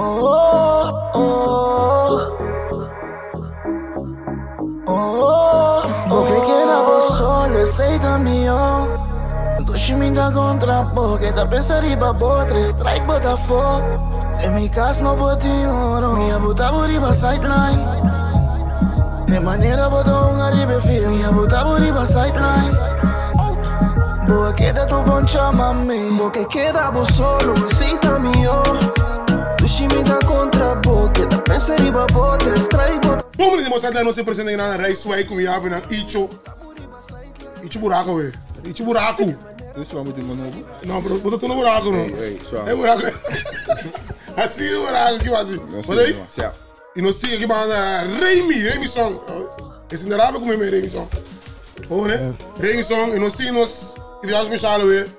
Oh, oh, oh, Bo ke keda bo solo, esei ta mihó. Dushi mi ta kontra bo, ke ta pensa riba bo, tres strike bo ta afó. Den mi kas no por tin oro, mi a buta bo riba sideline. E manera bo ta hunga riba e field, mi a buta bo riba sideline. Bo a keda tur poncha mami. Bo ke keda bo solo, esei ta mihó. Dushi mi ta kontra bo, ke ta pensa riba bo, tres strike bo ta. Bon bini di mostra nos e presente nan Rey Sway ku mi yavi nan Icho Icho buraco we Icho buraco. Tu sua moet un nobo? No, pero bo ta tuna buraco no. Ey, ey, sua. E buraco. Así e buraco ki wasi. No Wat ei? Sia. Y nos tin aki banda Remy, Remy Song. E sin rabe ku me Remy Song. Oh, ne? Remy Song y nos tin nos invitado special we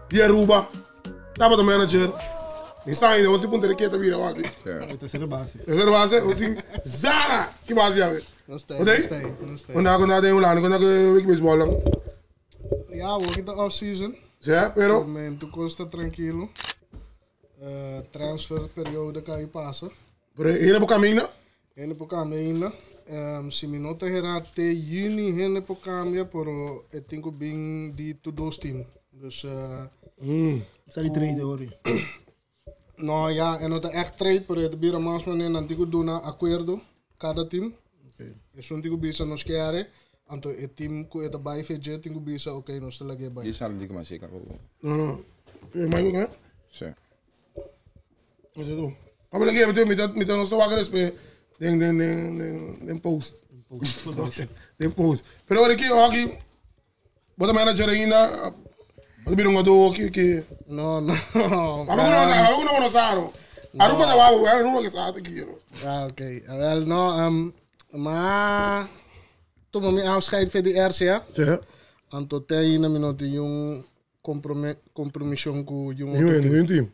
di Aruba. Tabata manager. Ni sa ainda, ons punta de keta bira waki. Sia. Tercera base. Tercera base, ons tin Zara. Ki base ya we? No está, Wat no ei? está, no está. Onda konda den Hulanda, konda ke wiki baseball lang. Ja, we de off-season. Ja, pero Momento costa tranquilo. Transferperiode kan je passen. Pero hende por camina. Hende por cambia ainda. Si mi no ta hera te juni hende por cambia, pero e tin ku bin di tu dos team. Dus Sa di trade hoor. No ja, e no ta echt trade, pero e ta bira mas manera nan tin ku duna akuerdo kada team. Esun tin ku bisa nos kiere, anto e team ku e ta bai feje tin ku bisa ok nos ta lag'é bai. Di sal di kuma seca. No no. E mai ku Sí. Ose tu. Apa lagi mi ta mi ta nos ta wak despues den den den den den post. Den post. Pero ora ki aki bo ta manager ainda bo ta bira un ado ki ki. No no. Apa ku no sa, apa ku no no sa no. Aruba ta wak, Aruba ke sa te kiro. Ah, ok. Wel, no, ma tuma mi afscheid voor die RCA. Ja. Anto te ainda mi no tin un compromision cu un Yung otro team. yung team.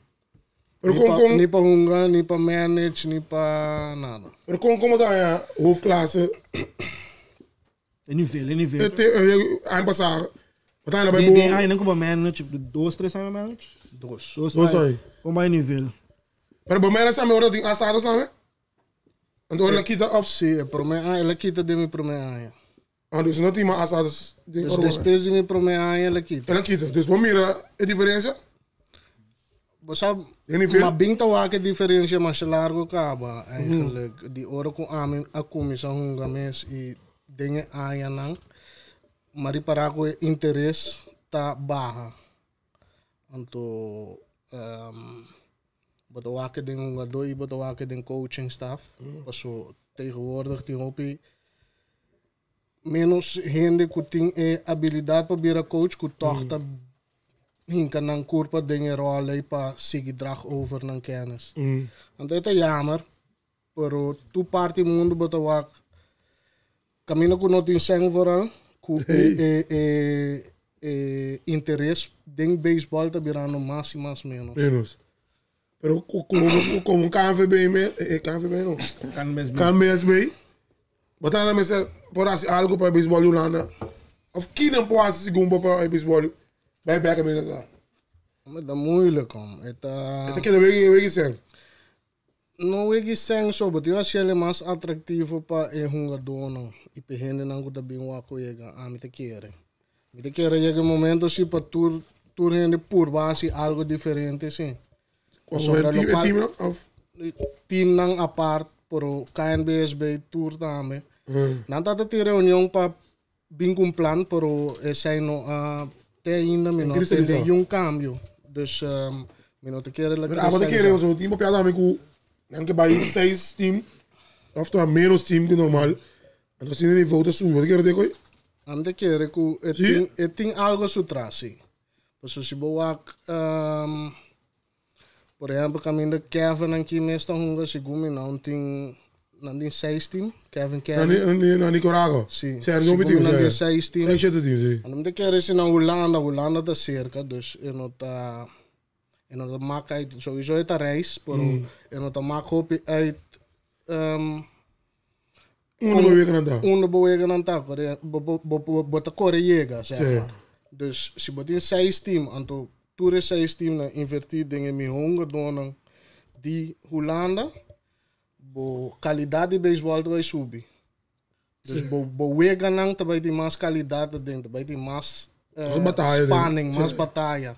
Pero Ni kon pa, kon ni pa hunga, ni pa manage, ni pa nada. pero kon kon ta ya hoofdklasse. E nivel, e nivel. Het aan passar. Wat aan bij Nee, nee, bo. ai, não como manage, dois, três anos manage. Dos. Dois, Dos ai. anos. Como é nivel. Pero bij mij zijn we dat ding assado samen. En door kita of Sí, e prome aña, el a kita den mi prome aña. Ah, dus no tin mas assado Dus despues di mi prome aña el a kita. El a kita. Dus bo mira e diferencia? Bo sa, Den nivel? ma bin ta wak e diferencia masha largo caba eigenlijk. Di ora cu ami a cuminsa hunga mes y den e añanan, ma ripara cu e interes ta baha. Anto, bo ta wak den hungadó y bo ta wak den coaching staff. Paso tegenwoordig tin hopi menos hende ku tin e abilidat pa bira coach ku tòg ta hinka nan kurpa den e ròl ei pa sigui drag over nan kènis. Anto e ta yamer, pero tur parti mundu bo ta wak kaminda ku no tin sèn vooral ku e e e e interes den beisbòl ta birando mas i mas menos. Menos. Pero como KNVB me, KNVB no. KNBSB. KNBSB. Bo ta mester por hasi algo pa e beisbòl di Hulanda? Of kinan por hasi segun bo pa e beisbòl bai bek a mester ta? E ta moeilijk om. E ta. E ta keda wegi wegi sèn. No wegi sèn so, bo tin hasi el mas atractivo pa e hungadónan i pa e hendenan ku ta bin wak ku yega. Ami ta kere. Mi ta kere yega e momento si pa tur tur hende purba hasi algo diferente si. Pasobra e team nan of? Teamnan apart, pero KNBSB tur tambe. Nan ta tin reunion pa bin ku un plan, pero esei no a te ainda mi no a tende niun kambio. Dus mi no ta kere la Pero abo ta kere pasobra tin papia tambe ku nan ke bai seis team of ta menos team ku normal. Anto asina e nivo ta subi. Bo ta kere te koe? Ami ta kere ku e tin e tin algo su tras, si. Pasobra si bo wak Por ehempel caminda Kevin nan ki mes ta hunga segun mi nan tin nan tin seis team Kevin Kelly. Na Nicaragua? Si. Si, segun mi nan tin seis team. Seis shete team si. Anto mi ta kere si na Hulanda, Hulanda ta cerca dus e no ta e no ta mak uit sowieso e ta reis pero e no ta mak hopi uit Unda bo wega nan ta? Unda bo wega nan ta, bo, bo, bo, bo ta kore yega, zeg maar. Dus si bo tin seis team, anto tur e seis teamnan invertí den e mihó hungadónan di Hulanda, bo calidad di baseball ta bay subi. Dus bo bo weganan ta bay tin mas calidad aden, ta bay tin mas Mas bataya den. spanning, mas Sí. bataya.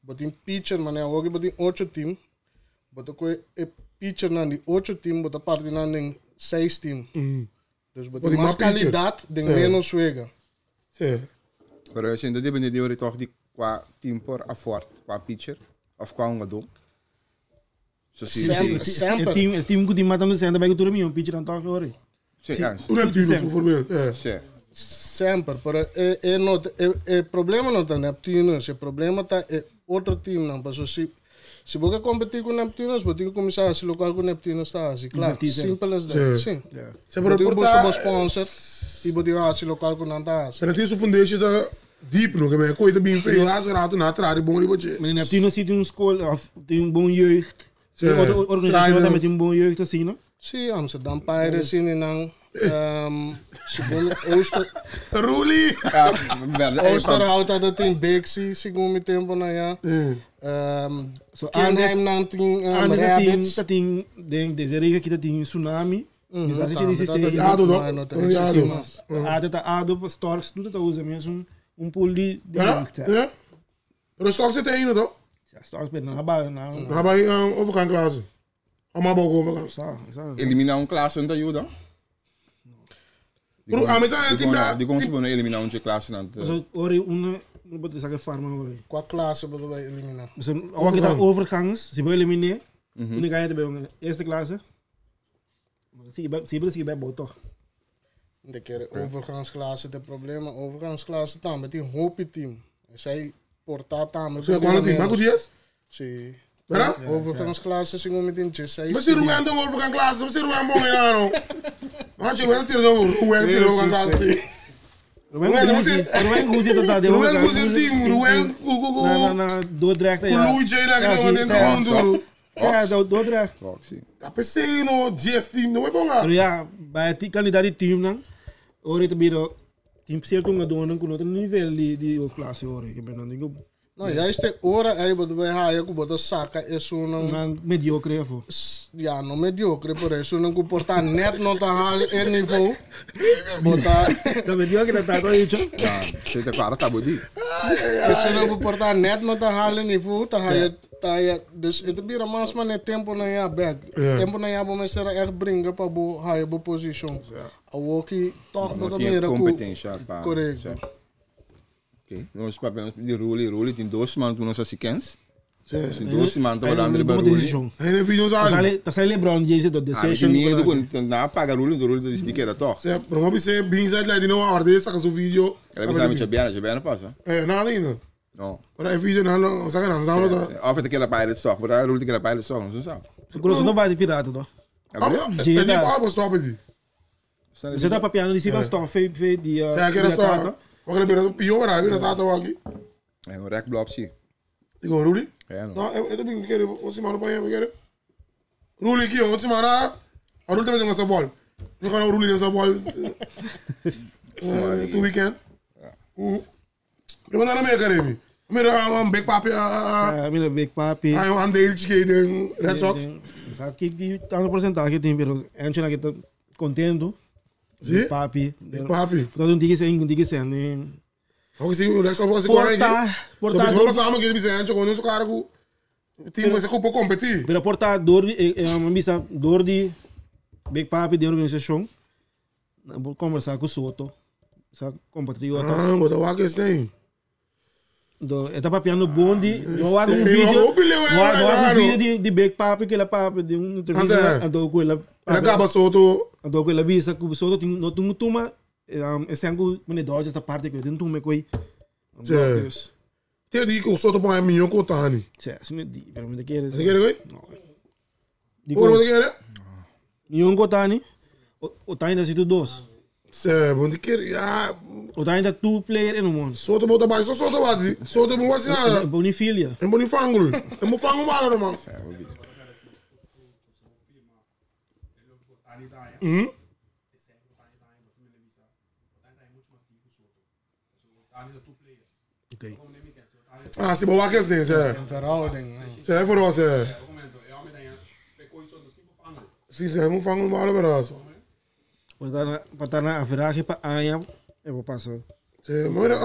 Bo tin pitcher, manera awor bo tin ocho team, bo ta koe e pitchernan di ocho team, bo ta parti nan den seis team. Dus bo Bo tin tin mas mas pitcher. calidad den Sí. menos wega. Sí. Pero eu sinto depende de ori toch di qua team por afford, qua pitcher of qua hungador. So si Sempre. si Semper. E team ku tin matando senta bai ku tur mi un pitcher dan toch ori. si ja, Un Neptunus, bijvoorbeeld. Ja. si. Semper, pero e, e, no, e, e problema no ta Neptunus, e problema ta e otro team nan. Paso si, si bo ke competi ku Neptunus, bo tin ku kuminsá hasi lokual ku Neptunus ta hasi. Klaar, Invertí, sí. simple as that. Sí. Sí. Se Bo pero tin ku buska porta- bo sponsor i bo tin ku hasi lokual ku nan ta hasi. Pero tin su foundation ta deep no, que me coita bem feio, hace rato na atrás de bom riba che. Maar Neptunus zit in een school of in een bon jeugd. Sí. De organisatie Trident. met een bon jeugd asina, no? Sí, Amsterdam Pirates in nan. Segun Ooster, Ruli. Ja, berde Oosterhout had het in Bixi, segun mi tempo na ja. So, Kinheim nan tin Anders dat team, Rabbits. dat team, denk deze regio dat team tsunami. Dus dat is tambe, je systeem. dat- Ado, No, no? no ta Ja, existi Ado. mas. Ado ta Ado, Storks doet het ook zo mensen een pool die die Ja, jeugd. ja. Pero Storks zit er toch? Ja, Storks ben na ba na. Dan bij overgang klasse. Allemaal boven overgang. Sa, sa. Eliminar um classe não te ajuda. Bro, a meta é team da- Die kon ze eliminar um classe não. So ori un moet zeggen farma ori. Qua klasse moeten wij elimineren. Dus ook dat overgangs, ze willen elimineer. En dan ga je het bij een eerste klasse. Zie je zie je zie je bij boot toch? De keer overgangsklasse, de problemen overgangsklasse dan met die hoopje team. Zij portata met Ze kwam het maar goed yes. Zie. Verdad? Overgangsklasse zijn we met een zij. Maar ze Ruben dan overgang klasse, maar ze Ruben bom in ano. Want je weet het zo, Ruben die overgang klasse. Ruben, Ruben, hoe zit dat daar? Ruben hoe zit team, Ruben Na na na Dordrecht. ja. Luigi la que no den duro. Ja, Dordrecht. Dat PC no GS team no bonga. Pero ja, bij die kandidaat die team dan, hoor het bij team zeer toen gaan doen, kun je nivel die die hoofdklasse hoor. Ik ben dan denk ik Nou, juist de oren ei bij haar, ik de saka is zo'n een mediocre of. Ja, no mediocre, por eso no comporta net no tan halen el niveau. Bota, Dat mediocre dat dat dicho. Ja, zit er kwara tabudi. eso no comporta net no tan halen niveau, ta haya ta haya dus het bira mas maar net tempo na ja back. Tempo na ja bo me será echt brengen pa bo haya bo position. Awoki toch No bo tiene mira ku. competencia pa. Correcto. Oké, nos papel die Ruli, Ruli tin dos man toen ons assistents. Sim. Tin dos man toen andere bij Ruli. Hij heeft video's aan. Dat zijn LeBron James dat Ah, decision. die niet doen, na paga Ruli, de Ruli is die keer dat toch. Ze promovi se bin zet lai dino orde sa su video. Ja, we zijn met Jabiana, Jabiana pas, hè? Eh, na ainda. No. Ora é video na não, sa kana sa no. Of het keer Pirates toch, maar Ruli keer Pirates toch, zo zo. Grosso no bij de piraten toch? Ah, die pa stop die. Zet dat papiano die zit stop v die Sa kera stop. Wakle bira pior ara bira tata waki. En een rekblok zie. Digo Ruli. Ja, no. No, eu também quero, o se mano pa eu quero. Ruli aqui, o se mano. A Ruli também tem essa bola. Eu quero o Ruli dessa bola. Tu weekend. Eu vou na minha cara, Mira, um Big Papi, Ah, mira Big Papi. ah, um dele que tem Red Sox. Sabe que que tá no porcentagem tem, pero antes na que tá contento. Sim? Big Papi. Big Papi. Portanto, não diga sem, não diga sem, né? Ook sim, o Red Sox você corre Porta, porta, Só passamos que eles antes quando o cara com time você com competir. Pero porta dor de, é uma missa dor de Big Papi de organização. Vou conversar com o Soto, sa compatriotas. Ah, bota o que tem. Do, eu tava papiando bonde, eu hago um Sim, vídeo, eu vou ler, eu hago um né, vídeo de Big Papi que ela papi de uma entrevista, Ah, andou com ela, Ele acaba solto. andou com ela vista que o Soto tem não tem tuma, esse ango mane Dodgers esta parte que eu tenho tuma coi. Sim. Tem dia que o solto põe milhão com o Tani. Sim, assim não di, pero me quer. Você quer ver? Não. Ora, você quer? Nenhum Kotani, o Tani da situ dois. Sim, bom de quer. Ah, O Tani da two player in one. solto bota baixo, só solto bate. Solto bom assim nada. Bonifilia. É bom fango. É bom fango malo, mano. Hum? Ok. Ah, se boa que é sim, Verhouding. Sim, é for você. Si, si, un fan un bala brazo. Pa ta na averahe pa aña e por pasa. Si, maar mira,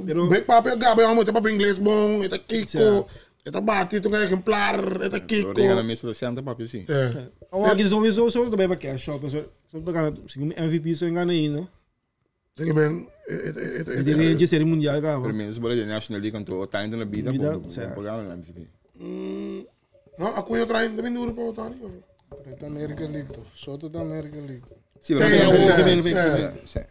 Pero- Big Papi Gabi, amo, e papia ingles bon, e ta kiko, e ta bati, tu exemplar, e ta kiko. Origa na mesa do Santa papi sim. É. Awor aki sowieso so ta bay pa cash shop, so so ta gana segun MVP so gana ainda. Sige, men, E di rente serie mundial ka. Pelo menos bola de National League anto o talento na vida, Vida, pô, certo. pô, ganha na MVP. No, a cunha trai também duro para o Tani. Da American League, to. Soto da American League. Sim, Sim, sim, sim. sim.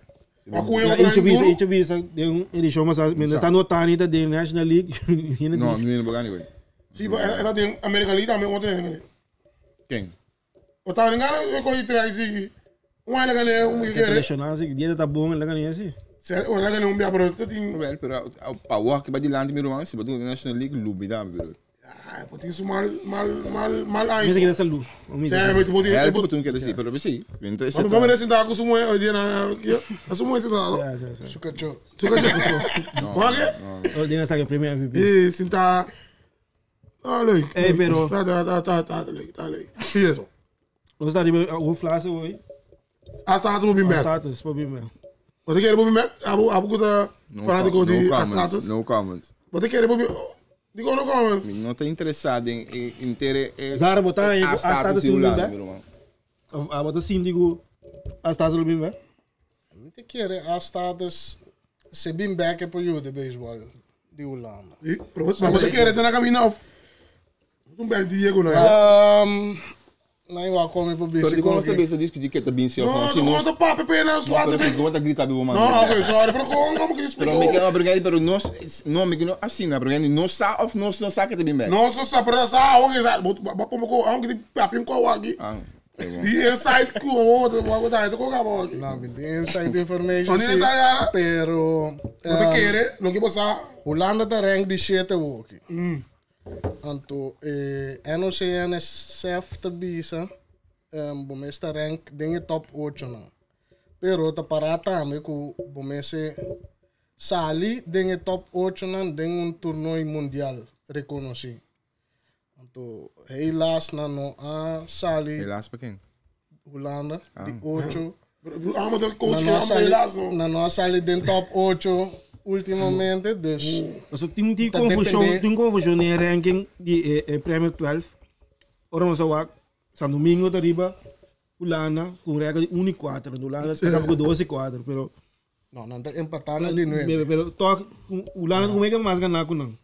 A cunha trai Incho bisa, duro. incho bisa, de un edisyon mas mientras estando Tani ta de National League. Não, não ia ganhar ninguém. Sim, ela tem American League também ontem, né? Quem? O Tani ngana eu coi trai sim. Um ela ganha um que quer. Lesionado, assim, dia tá bom, ela ganha assim. Se ela ganha um bia pero tem Well, pero o power que vai de land meu se botou na National League lubida, pero. ah, pô, tem isso mal mal mal mal aí. Pensa que dessa luz. Sim, mas tipo, É, tipo tu quer dizer, pero sim. Então esse Mas vamos sentar com sumo hoje dia na aqui. A sumo esse sábado. Sucacho. Tu quer Como é? Ordena sa que primeiro MVP. E sentar. Ah, leuk. Ei, pero- Tá, tá, tá, tá, tá, leuk, tá, leuk. Zie je zo. Nós tá riba o flash hoje. A status moet be back. Status, pô, bem. Wat ik moet be back. Abu, abu kuta fanatico di a status. No comments. Wat ik moet be. Die kon ook komen. Não tá interessado em em ter Zara botar aí a a status status do do lado, bem. meu irmão. A bota síndico a status do bem. Niet te keren, a status. Se bem back op you de baseball. Die Holanda. Maar wat ik het na camino of. Toen bel Diego nou. Nee, waar kom ik op Pero di como bicycle? saber se discutir que tá bem se No, eu no, no, papi pena, zwarte Pero como tá gritar bem No, oké, sorry, pero gewoon como que Pero me explico. quero obrigado, pero nós não me não assim, não, porque não sa of nós não sa que tá bem back. No, so sa pero sa aonde sa, ba como ko aonde di papi ko aqui. Ah, tá bom. Die inside ko, oh, wat wat ko ka aqui. Nou, met die inside information. Oh, die inside, ja. Pero. Wat ik kere, lo que pasa. Holanda ta rank die shit ook. Anto NOC NSF te bisa, bomesta rank dinge top 8 na. Pero ta parata ame ku bomese sali dinge top 8 na ding un toernooi mundial reconocí. Anto helaas na no a sali Helaas para quem? Holanda die 8. Allemaal de coach Na que no allemaal sali, helaas no. na no sali den top 8 ultimamente, dus Mas tem tem Tá confusão, depende- tem confusão no ranking de Premier 12. Ora nós wa San Domingo tá riba, Holanda com regra de 1 e 4, Holanda acaba com 12 e 4, pero no, não tá empatando de novo. pero toque Holanda como é que mais ganhar com não.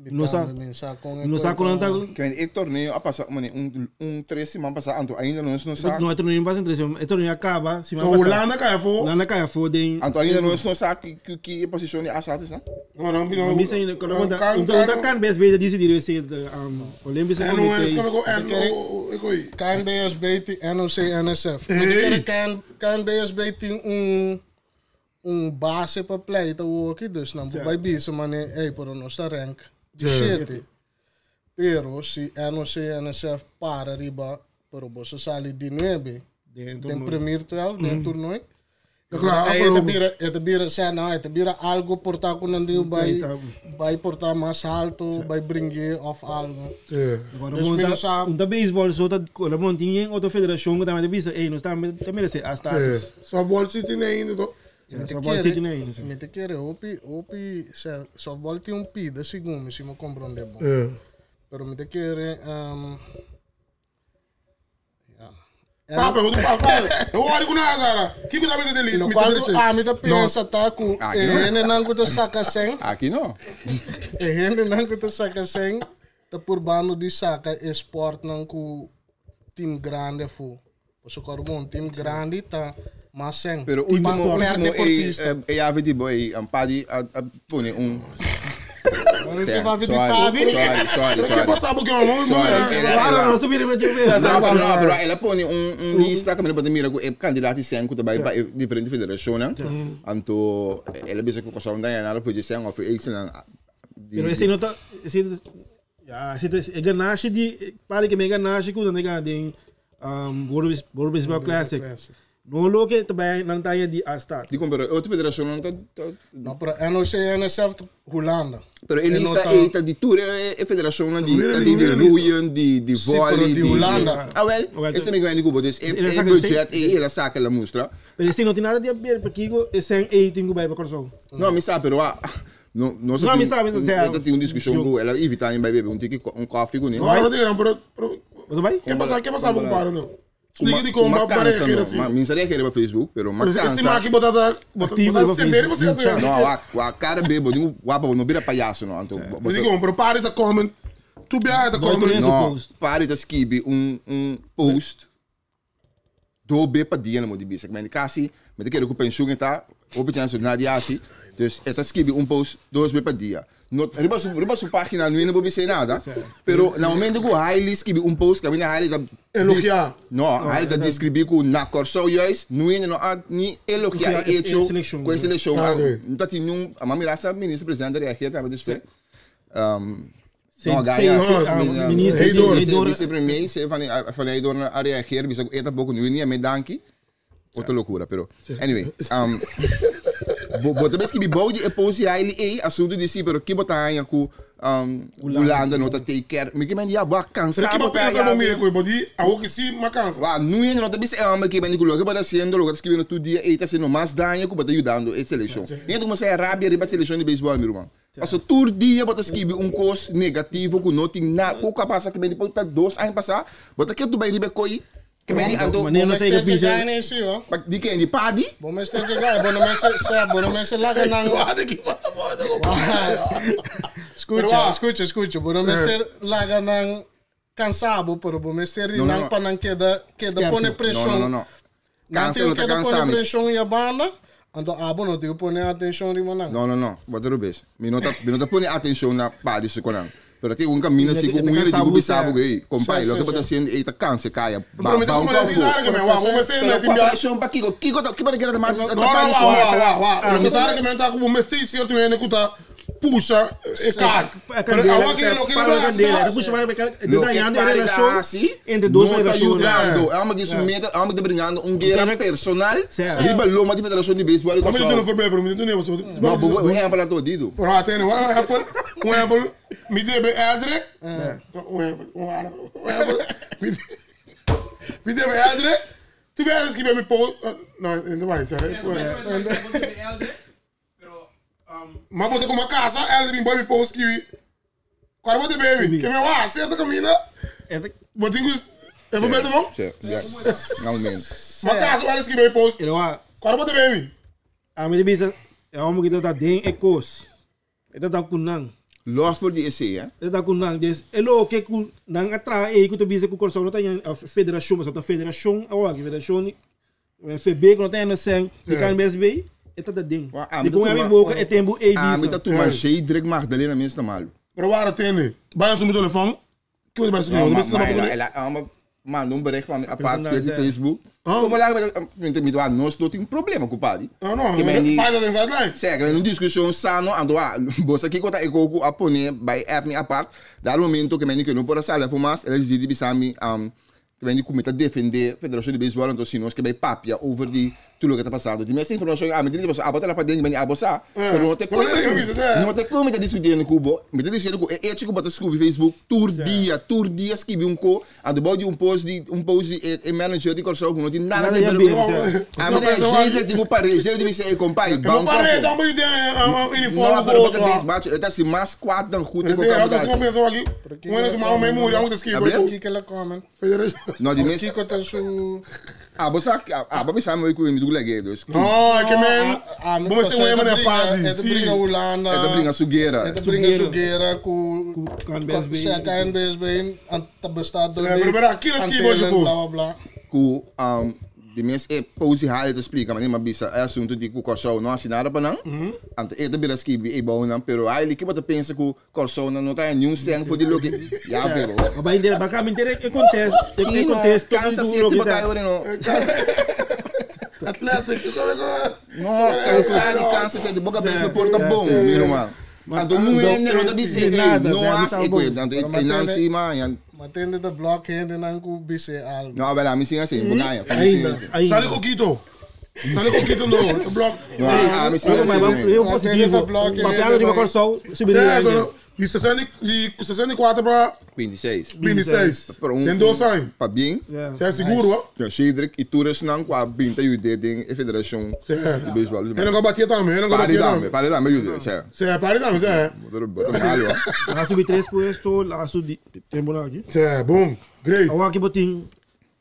No sa- No sa com não tá Que o torneio a passar, mano, um três semanas passar, anto ainda nós não sa. não é torneio passa entre é torneio acaba, se No, Holanda cai fo. Holanda cai fo den. Anto ainda nós não sa que que que posição de a status, né? No, no, no. Missa ainda, quando um kan best beter decidir se Olympische NOS, Comité. como é que N O ik KNBSB, NOC, NSF. Hey. KNBSB tem base para pleiten ook, dus dan bij bisa maar nee, hey, pero no está rank. Shit. Pero si NOC, NSF para riba, pero você sali de 9, den premier 12, den toernooi. Ja, klaar, Hey, afgelopen. het bira, het bira, zei nou, het bira algo portar com nandrio bij bij portar mais alto, bij bringue of algo. Agora, Dus monta, minus a- um beisebol só tá, não tinha outra federação que também bisa, ei, nós também também ser a status. Softball City nem ainda toch? Só pode ser nem ainda. Me te quer, opi, opi, se softball tem um pi de segundo, se me compreende bom. É. Pero me te quer, ja. Papa, wat papa. Eu olho com nada, Sara. Que que tá vendo dele? Lo qual a mim tá pensa tá com Ah, que não. ele não que saca sem, Aqui não. ele não que saca sem, tá por bando de saca esporte não com time grande fu. O socorro um time grande tá mas sem. Pero Time último, perde último, deportista. e e ave tipo, e um padi a a pone um. Você vai pedir Sorry, padi. sorry, sorry, Que sorry. passava que mamãe? Sorry, ela- Claro, ela- nós subiremos de vez. Não, não, pero ela põe um lista que me pode mirar com o candidato sem que vai para diferente federação, né? Anto ela bisa que o não nada foi de sem ou foi ex não. Pero esse não tá, esse ja, esse é ganache de, para que me ganache quando não ganha den World Baseball Classic. No loke ta bai nan ta di a start. Di pero otro federacion nan ta No, pero NOC NSF ta Hulanda. Pero e E no lista ta- ei ta di tur e federacionnan di Mira ta li, di di mira li. roeien, di di Sí, pero volley, di Hulanda. Ah wel, Wel, ese mi gwen kubo, dus e Ele e saca budget e ela saca la mostra. Pero esse não tem nada de ver, porque esse é ei tem que vai para Corsou. No, mi sa pero ah no no No, mi sa, mi sa, Ela tem uma discussão com ela evita em bebe um tiki um coffee com No, no te crean, pero Você vai? ¿qué pasa? ¿Qué pasa con paro no? Explica de Uma como para cansa, reagir no. assim. Ma, mi sa reagir pa Facebook, pero ma Pero esse cansa. maqui botar botar Ativo botar no sender você Facebook. No, wa wa cara bebo, digo guapo, no vira palhaço no, anto. Eu digo, pero pare tá comment. Tu bia tá Boy, comment. tu No, post. pare ta skibi um post do be pa dia no di bisa. Ik meen kasi, met de keer ku pensioen ta, op chance na di asi. Dus eta skibi um post dos be pa dia. No, riba su página nu no bo nada. Pero na momento ku highly skibi um post, kamina highly da Elogiar. No, highly da descrevi ku na corso juist, nu no a ni elogiar Elogiar e- hecho. e seleção. Com seleção. Ah, ok. Não tá tinha a mami raça ministro presidente reagir também después. Sei- No, sei- ganha. sei- ah, minister, Heidoor. Heidoor. Vice-premier, se van van Heidoor a reagir, bisa eta pouco nu ni me danki. Outra loucura, pero anyway, bo bo também que bi body e pose aí e assunto de si, pero que botar aí ku Holanda no ta take care. Mi que men ja, ba Pero cansado. que ba pensa mo mire coi, bodi a o que si ma cansa. Wa, nu é não também é homem que ben que ba haciendo, lo que escrevendo tu dia e tá sendo mais danho que bota ajudando a seleção. E então comecei a rabia riba seleção de beisebol, meu irmão. Passou todo dia bota escrever um cos negativo que não tem nada, pouco passa que bem depois tá dois anos passar, bota que tu vai riba coi, que bem ando, Mas nem não sei que Bom mester pisa. chegar nesse, ó. di quem di padi? Bom mester chegar, bom mester, se, bom mester laga nang Suave que fala bota com Escucha, Pero, ah, escucha, escucha. Bom mester laga nang cansado, pero bom mester No, no, nang no. pa nang queda queda Scherpo. pone No, pressão. no, no, no. Não Cansa, tem não tá queda pone cansando. pressão e a banda, ando abo não tem pone atenção ri manang. No, no, no. Bota o beijo. Me não tá, me não tá pone atenção na padi se conan. Pero tem um caminho assim, um ele digo bisabo que, compai, lo que bota sendo eita cansa caia. Pero me tá como assim, sabe que me wa, vamos ser Pero na timbia. pressão pa Kiko, Kiko, que para que era mais No, no, wa, wa, wa, wa. Lo que sabe que me tá como mesti certo ene que tá puxa e car. A Pero candela, a o que lo que para não a candela, é. depois vai detalhando a relação entre duas não tá federações. ajudando. É uma que sumeta, é uma que tá brigando um guerra personal. Certo. Riba loma de federação de beisebol. Como tu não for bem, pero me tu nem você. Não, vou vou é para todo Pero até um Apple, um Apple, me deve Eldrick. Um Apple, um Apple, um Apple. Me me deve Eldrick. Tu vês que me pô, não, ainda vai, sabe? Mas bota com uma casa, Eldrick me post que Agora bota baby, que me wa, certo caminho. Botinho, eu vou bem, tá bom? Sim, não mesmo. Uma casa, olha que me post. Ele vai, Agora bota baby. a minha bisa é uma que tá den e cos. Ele tá com nang. Los voor die EC, hè? Ele tá com nang, dus ele o que com nang atra e que tu bisa com corso não tem a federação, mas a federação, a federação FB que não tem na sen, de KNBSB, ele tá den. Wa, ah, De maar com dat a minha maar- boca é tempo e Ah, mas bisa. tá tu maar druk Magdalena mensen mal. Pero waar atende? Vai assumir o telefone. Que você vai assumir? Não, Você maar precisa maar ela ela manda um bericht van apart Personal, via ja. Facebook. Oh. Como lá met met waar nós não tem problema com o padre. Não, não, Que men die pai da sideline. Zeg, een discussie sano ando a bosa ki kota eko a pone bij app mi apart. Daar momento que men que não por sala fumas, ela dizia bisami que men kumita defender Federação de Beisebol então se nós que bij papia over die tudo que tá passando. Die meeste informação a medida que a bota lá para dentro, men a bosa. Pero não te Como é que isso é? Não te como tá discutindo cubo, me tá dizendo que é tipo bota scoop Facebook tour dia skibi um co, a do body um post de e manager de corso não tem nada Nada a a ver ver, com. certo. A mim é gente digo para gente deve ser compai, Eu vou parar, dá uma ideia, uniforme, Não, pero bolso. bota base macho, het is mais kwaad dan goed. Eu Ik tenho ook que aan uma pessoa aqui. Um é uma mãe morreu, um desque. Abrir? Kiko ela come. No, die mensen. Kiko tem su Ah, você ah, maar samen ik met de legge dus. Não, é que men. Vamos ser um homem na É parte. de brinca Holanda. Het brengt sugueira. É de brinca Sugueira com Com KNBSB. Com KNBSB en dat bestaat door Ja, maar maar aquilo is que hoje Antillen, bla bla bla. Ku de mensen e pauze halen te spreken, maar niet maar bisa é assunto de ku corso não assinada para não. Ante e de bila skibi e bom não, pero aí que bota pensa ku corso não tá nenhum sangue voor die look. Ja, vero. Maar bij de baka mintere e contest, e contest Cansa se te botar eu não. Atlético, como é que No, cansado, cansa se de boca pensa porta bom, meu irmão. Anto não é não tá dizendo Nada, não zé, há tá e bom. coisa, anto e não cima, Ma tende ta block hendenan ku bis'é algu. No, abel, ami sin así, bo gaña. Ami sin Ainda, así. ainda. Sali Kokito. Sali Kokito no, ta block. No, ami sin Pero, así. maar, bo heel Maar positivo. tende ta block Papiando riba hendenan. Kòrsou, subi Ja, ranking. zo, di 60 di 64 pa 26. 26. Pero un, Den dos aña. Pa bien. Ja. Ja, seguro, hoor. Ja, Cedric y Torres nan qua binta jude den e federacion Ja. de baseball. En dan batia tambe, en dan Pare batia dame, tambe. pare dame jude, cioè. Sì, pare tambe, sì. Motor botar malo. Laat subi tres puesto, laat subi tempo na aqui. Sì, boom. Great. Awor aki bo tin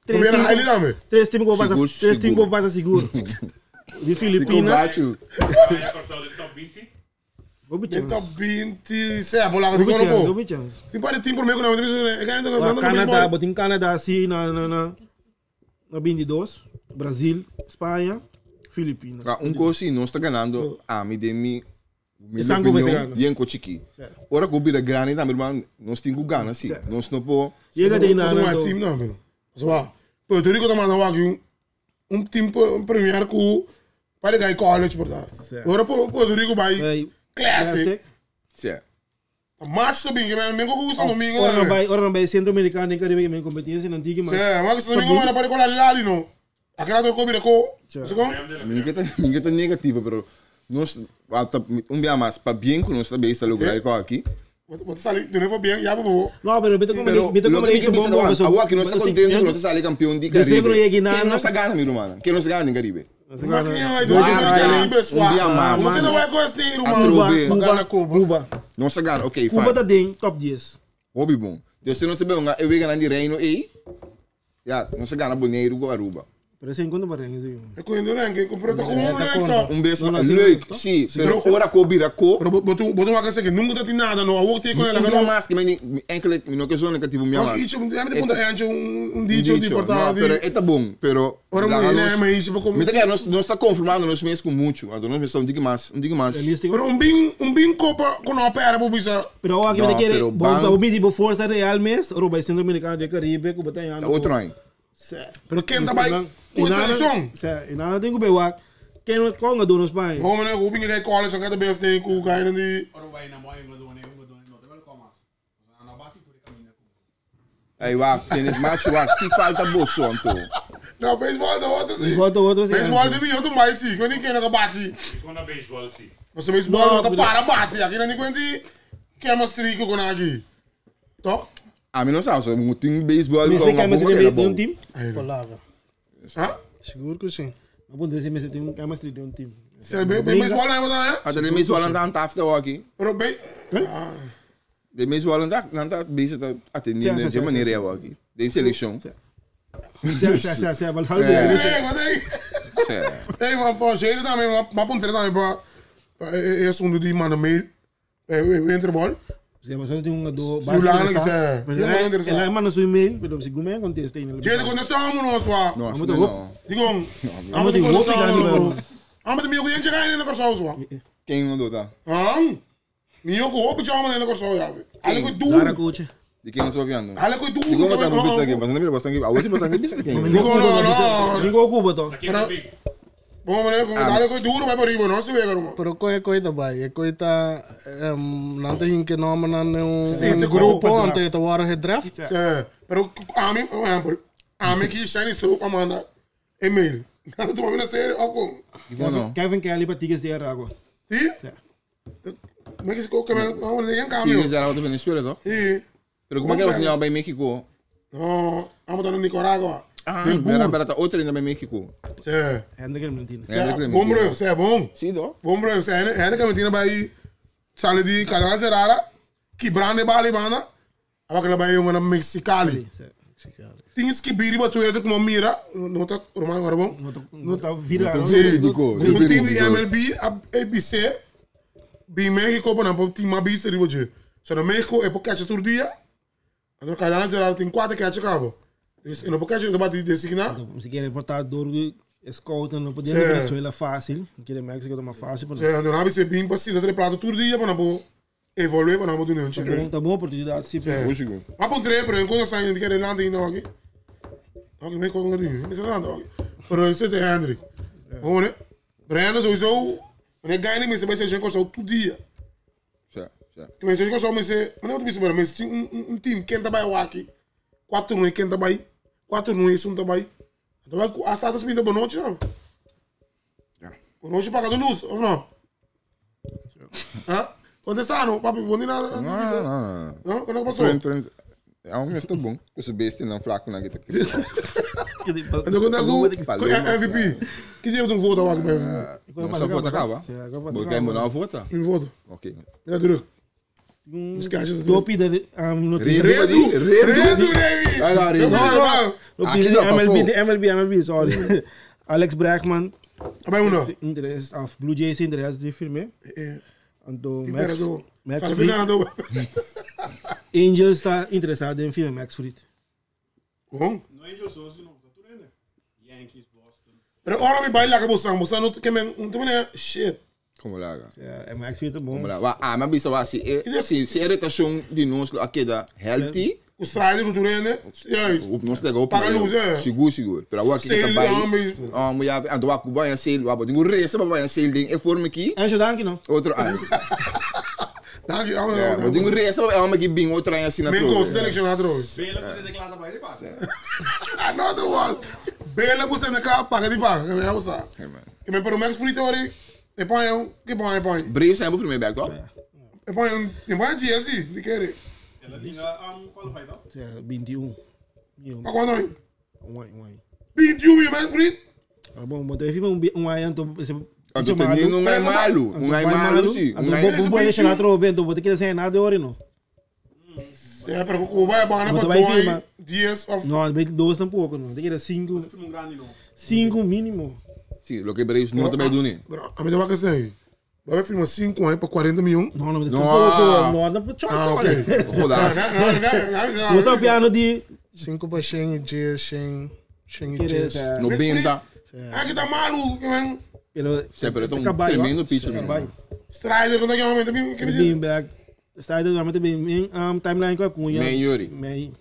tres Probeer team, na highly tambe. tres team ku pasa, Sigur, tres team sigur. ku pasa sigur. Di Filipinas. Combacho. Hopi Den chance. top 20, sì, bola di Hopi chance, corpo. hopi chance. Tin pare team por me ku na, e ga Wa Canada, bo tin Canada si na na na na 22, Brasil, Spaña, Filipinas. Ah, un cos nos ta ganando ami den mi mi Esnan ku mester opinion gana. yen ko chiki. Ora ku bira grandi tambe man nos tin ku gana si. Nos no por Yega di na na na. team no, pero. So, Puerto Rico ta manda wak un un team un premier ku pare gai college por daar. Ora Puerto Rico bai Hey, classic. Sì. Match to binge, men ko ku Santo Domingo. Ora Sì, bay, ora bay Centro Americano den Caribe men competencia nan tiki mas. ma Santo Domingo manda pare con la Lali no. Aquela do ko ko. So kon? Mi que ta mi que ta negativo pero nos ata un bia mas pa bien ku nos ta besta lograr ko aki. Wat sali, doe even bien, ja, bo. No, pero bete como Pero bete lo como que dicho mi bombo, bisa so- awa que nos está so- contento que nos sale campeón di Después Caribe. que no llegue nada. Que nos gana mi rumana, que nos gana en Caribe. Maar que não, Wow. Caribe, Un dia mas. Hoe kunnen wij gewoon sneren, man? Cuba, Atrobe. Cuba, Gana Cuba. Cuba. Nos gana, okay, Cuba fine. ta den top 10. Hobby bom. Dus se não se bem, eu venho de Reino e ja, não se gana Bonaire com Aruba. Pero ese encuentro para ese. Ik kon je doen, ik kom toch gewoon leuk toch? Um beijo, Não, não, leuk, sim, sim, pero ora ko bira ko. Pero botu wakker zeggen, noem dat hij nada no, hoort hij kon Um la dia mais que men enkele, não que zona negativo minha Nog mais. iets, ja, met de punta eentje, een dicho die portaal Pero die. é bom, pero Ora lá moet je nós- nee, maar iets bekomen. Me tá nós nós está confirmando nós mesmos com muito, então nós estamos um digo mais, um digo mais. Realístico. Pero un bin koper kon op er bo bisa. Pero ahora que No, me quiere, pero bom, ban- bom, tipo Forza Real mes, ora bay Centro Americano de Caribe, Cuba tá yan. Outro ano. Pero ken daarbij com seleção. Sa, inana tengo bewak. Ken no konga do nos pai. Gewoon meneer, hoe ben je college en gaat de best in hoe ga je die Aí wa, tem macho wa, que falta bolso anto. Nou, baseball de hoort te zien. Outro outro sim. Baseball de wie hoort mij zien. Ik weet niet ken ik bati. Kona baseball sim. Maar ze baseball No, wat een pero- para bati. Aqui não tem die chemistry que kon aqui. Toch? A mim não sabe, só um time baseball Mes com tem uma chemistry bomba que era de um bom. team. Palavra. Huh? Sigur ku si. Bom, desse mes tem um chemistry de um team. Ze baseball hebben dan hè? Até de baseball não tá tafta aqui. Pero be De baseball não tá não tá bezig te atendendo Sim, sim, de sim, maneira sim, eu aqui. De seleção. Sim, sim, sim, sim, mas Nee, wat hey. Sim. Hey, maar pa, ze daarmee, maar maar pontre daarmee pa. Eerst onder die mannen mee. Winterball. Sim, mas eu tenho um do Fulano que é. Mas Eu não interessado. ela manda seu e-mail, pero se gume contesta ainda. Je contesta mo no swa. Nossa, Vamos não. Digo, Amo de hoop ik daar niet Amo de mio ko yenche kain na korso swa. Quem mandou tá? Han? Mio ko hoop jama na korso ya. Ale ko Zara du. coach. De quem não sabe piano? Ale ko du. Digo, mas não bisa aqui, mas não mira bastante. A outra bastante bisa quem? Digo, no, no. Ninguém ocupa to. Bom, meneer, kom ale ko duro bij Ribo, no se wega rumo. Pero koe koe ta bai, e koe ta nan te hinke nome nan un, Sim, un te grupo grupo, ante te worden gedraft. Sim. Pero ami, por exemplo, ami ki shiny stroke amanda e-mail. Nada tu mamina sério, ó com. Digo não. Kevin Kelly para Tigres de Aragua. Sim? Mas que se que me não nem Tigres cambio. era outra Venezuela, toch? Sim. Pero como é que ela señala bij México? No, amo tá no Nicaragua. Ah, Del era Bur. para outra ainda bij México. Sim. Hendrik Clementino. Sim, bom bro, sim, bom. Sim, toch? Bom bro, sim, é que mentina vai sale de Canadá Serrara, que brande bali banda. Aba que vai uma na Mexicali. Tens que biri batu é como mira, não tá romano agora bom. Não tá virado. Verídico. Um time de MLB, ABC, bi México, por exemplo, team ABC, ribo je. So no México é por catch todo dia. Então cada ano tem quatro catch cabo. Dus en op catch de designar. Se quer reportador, scout, não podia Sim. ir Venezuela fácil. Quer México tá mais fácil. Se então ABC bem passida três prato todo dia para não evoluir para não do nenhum. Tá bom, tá boa oportunidade. Sim. Músico. Maar op três, pero enquanto sai de querer land ainda aqui. Aqui me com o me land aqui. Pero esse é Hendrik. Bom, né? Breno sowieso, wanneer ganha nem me se vai ser com todo dia. Sim, sim. Que me se com me se, mas não te mas um team quem tá vai aqui. 4 noe ken ta bai, 4 noe esun ta bai. Ta bai ku hasta ta spinta bonochi sabe. Ja. Bonochi paga de luz, of no? Ha? Contesta no, papi, bon di nada. No, no, no. No, kono pasó? Tren, tren. Ja, un está bom. Com su bestia não flaco na guita. Ando con ku Paloma, MVP. Ki dia tu vota wak MVP? Não só vota acaba. Porque não vota. Mi voto. Ok. Mira druk. Sketches. Dopi de notícia. Redu, Redu, Redu. Redu. Vai lá, Redu. Vai lá. Notícia Aqui não, de MLB, Pafo. de MLB, MLB, sorry. Alex Bregman, Vai uno. interesse, of Blue Jays interesse de firme. Eh, Então, die Max, perdo. Max South Fried. Africano do. Angels está interessado em firme Max Fried. Bom. No Angels hoje não, tá tudo bem, né? Yankees, Boston. Pero ora mi baila que bosan, bosan no que men, un te shit. Como lá? É, Max Fried é bom. Como lá? Wa, ah, mas bisa wa se se se irritação de nós lá queda healthy, O strider do Turene. Juist. op nós legal op. Paga luz, é. Seguro, seguro. Pero wa que Sail, também. homem. Ah, mulher, ando wa Cuba em sail, wa botingo reza para em sail ding e forma aqui. Angel Dank, não? Outro ano. Dank je. Ja, botingo reza para homem que bing outro ano assim na Men troca. koos seleccionado. Bela que você declara para ele, passa. Another one. Bela você na klaar paga die paga. Ja, bosa. Hey, man. Que men pero Max Fried ori. E põe um, que põe, e põe. Braves zijn voor mij back, toch? E põe um, e põe GSI, die kere. Ela tinha um qualified, tá? É, 21. Mil, Pa quando aí? um ano, um ano. 21 mil Max Fried. Ah, bom, botei firme um ano, então, esse Ah, tu tem um é malo, um é malo, sim. Um é Bom, bom, deixa lá, trobe, então, botei que sem nada de ouro, não. É, pero Cuba é bom, né? Mas Para vai firma. dias of. Não, 22 tampouco, não. Tem que era 5, Filme um grande não. 5 mínimo. Sim, lo que Braves não também do né? A mim vai que assim. Vai firmar 5 anos para 40 milhões. Não, não, mas Não. tampouco, não, não, Ah, ok. Rodaço. Não, não, Você é o piano de 5 para 100 e dias, 100, 100 e Querer, dias. é. 90. Aqui tá maluco, man. Pero, Sim, pero é um Caballo, tremendo pitcher, Caballo. Strider, quando é que é o momento? Que me diz? Bem back. Está aí realmente bem em timeline com a Cunha. Man Yuri. Man.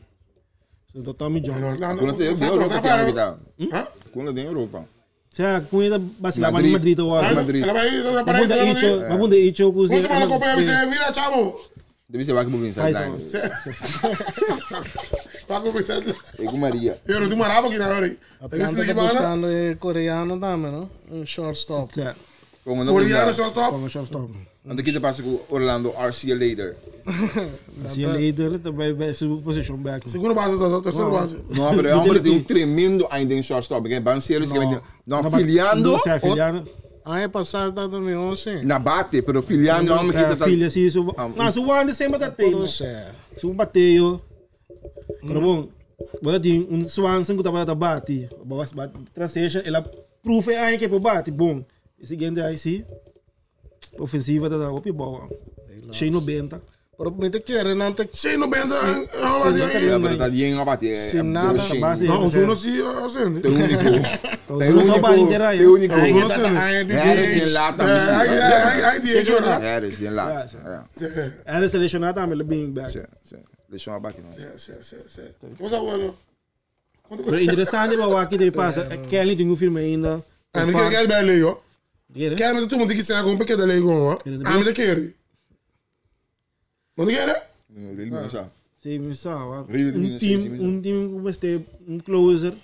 So, Tommy John. Quando tem Europa, tem que tá. Hã? Quando tem Europa. Se a Cunha tá vacilava em Madrid. Madrid agora. Madrid. Ela vai, ela Mabunda aparece lá. Icho, Mabunda Icho com Você vai na Copa você mira, chamo. Deve ser vai que vou Ai, sideline. Vai com você. E com Maria. Eu não tenho maraba aqui na hora. A planta tá buscando é coreano também, não? Um shortstop. Como não Coreano, shortstop. Como shortstop. Ando aqui te passa com Orlando RC later. Assim, a later também vai ser position back. Segunda base, terceira base. Não, pero é homem tem um tremendo ainda em shortstop, que é bem sério, que não filiando Se afiliando. Ano passado tá também 11. na bate, pero filiando homem que tá Filha, assim, isso. Não, se o Wanda sempre tá tendo. Não sei. Se um bateu. Pero bom, bota tem um Swanson que tava bate. Transition, ela proof é aí que é bate, bom. Esse seguinte aí sim. Ofensiva tá op bola. Cheio 90. Pero me te quer, não te Sim, no benda. Ja, pero tá bien na bate. Se nada, base. Não, os unos sim, assim. Tem único. Tem Os só bate único. inteira aí. Tem único. Ai, É, em lata. Ai, ai, de jogar. É, em lata. Era selecionado também, bem back. Sim, sim. Deixa uma bate, não. Sim, sim, sim. Como sabe, Pero interessante ba aqui de passa, Kelly tem um filme ainda. Ah, me quer quer bem lei, ó. Quer? Quer me tu mundo que se com porque da lei com, ó. Ah, me quer. Não quer? Não, ele não sabe. Sim, me sabe. Really, Um sim, team, sim, um team com este um closer.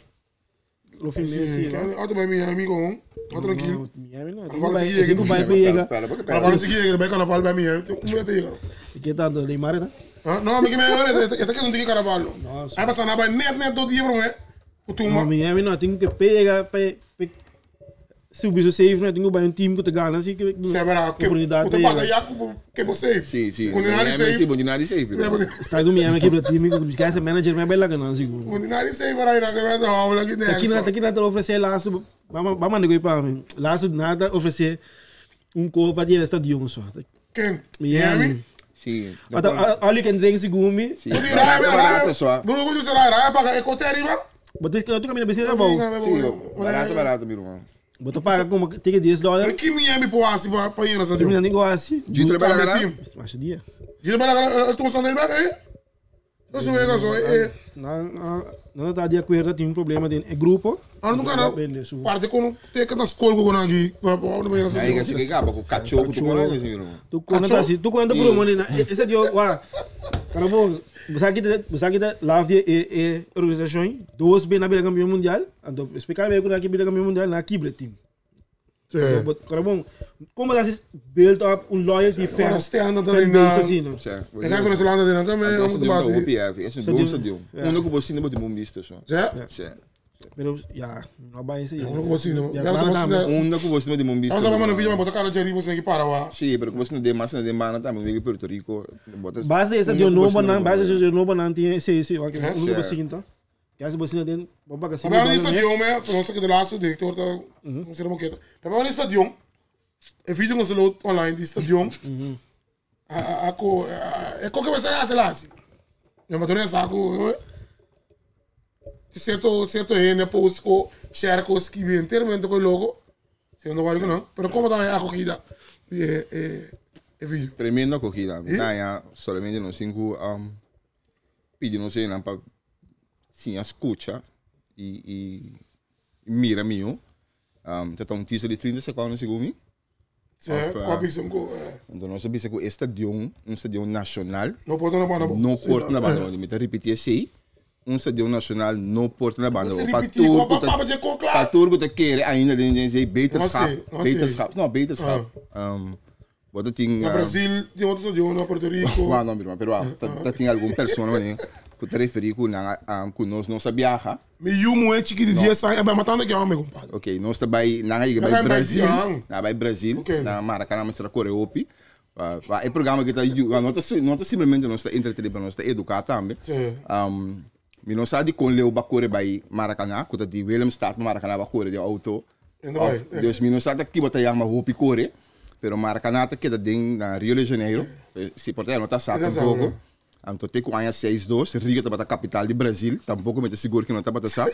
Lo filme Sim, assim. quer. Outro bem Miami com, ó tranquilo. Miami não. Agora seguir aqui, Tu vai pegar. Pera, pera, Agora pera. seguir, bem carnaval bem Miami. Como é que tá? Que tanto Neymar tá? Ah, não, me que me ora, tá que não tem carnaval. Nossa. Aí passa na ba net net do dia pro me. O Não, tuma. Miami não, tem que pegar, pe se o bicho safe, né, tem que vai um time que te ganha, assim que Será que oportunidade o te paga pega. já que você. Sim, sim. Condenado Miami, sim, safe. condenado safe. Está do Miami aqui para time, que esquece manager, mas bela ganhar, assim. Condenado safe para aí na que vai dar aula aqui Aqui na aqui na oferecer laço, vamos vamos negociar para mim. Laço nada oferecer um corpo para dinheiro estadio só. Quem? Miami. Miami. Sim. Olha que entrega esse gumi. Sim. Raia, Barato, raia. barato só. Bruno, como será? Raia paga é cote arriba. Bota que tu caminha besteira bom. Sim, barato, barato, meu irmão. Bota paga como tem que 10 Pero dólares. que Miami pô assim para ir nessa Termina dia. negócio. De trabalhar lá? Acho dia. Diz para tu só dele aí. Eu sou eu sou eh. Não, não, não tá de acordo, tem um problema de é grupo. Ah, não cara. Beleza. Parte com tem que na escola com aqui. Para não ir nessa Aí que se acaba com cachorro, tu coloca assim, meu irmão. Tu conta assim, tu conta por um né? Esse dia, uau. Carabon, você aqui lá de e organização, dois bem na bira campeão mundial, então explicar bem que na bira campeão mundial na quebra team. Carabon, como dat is build up um loyalty fan. Ora, stand fan também base na- assim, não? Certo. E kijk Venezolano dentro também, Esse om te deu um bater. OPF, esse é um bom stadion. Um que você não tem visto só. Ja? Certo. Pero ja, não vai isso aí. Uno que você não. Ja, Ja, claro, você não. Um que você não tem visto. Vamos a no vídeo, mas botar cara de arriba, sem que para lá. Sim, pero que você não tem mais, não tem mais, também vem de Puerto Rico. Bota Base essa de novo não, base de novo não tem esse esse, ok. Um Certo. que você então. Que essa você não bomba que Maar bij een stadion, hè, voor ons de laatste directeur, daar, hoe zeg je dat? Maar bij een stadion, een video was online, die stadion. A ko, e ko que vai ser a laatste. Ja, maar toen is ako, cierto cierto gente post ko share ko skibi inteiramente ko logo. Se não vai não, pero como tá a acogida de eh video. Tremendo acogida. Ganha solamente no cinco pedi não sei não para sim escucha e e mira mio. Um, tá um teaser de 30 segundos segundo. Se Of, ko bisam ko. Então nós sabemos que estadion, um stadion nacional, No porta na banda. no porta na banda. Me tá repetir assim. Um stadion nacional no porta na banda. Você Pa repetir, turco pa- tá- pa- pa- de co- pa turco tá querer ainda de dizer beterschap, Não sei, não sei. beterschap, não beterschap. Wat het ding Na Brasil, tem outro stadion, na Porto Rico. Maar não, mas pero tá tá tem algum persona né, que te referi com na com nós nossa viaja. Me yumo é chiqui de dia sai, é matando que homem, compadre. Ok, nós tá vai na Nós vai vai Brasil, Brasil. na vai Brasil, Ok. na Maracanã mas será Coreopi. É programa que tá não tá não tá simplesmente nós tá entreter, mas nós tá educar também. Sim. Mi não sabe com leu bakore vai Maracanã, que tá de Willemstad Maracanã bakore de auto. Ainda vai, Of, é. Dus mi não sabe que bota yama hopi kore, pero Maracanã tá queda ding na Rio de Janeiro. Se porta não tá sabe Tá um sabe, pouco. né? Anto te com anha 6-2, Rio tá bata capital de Brasil, tampouco me te seguro que não tá bata sabe.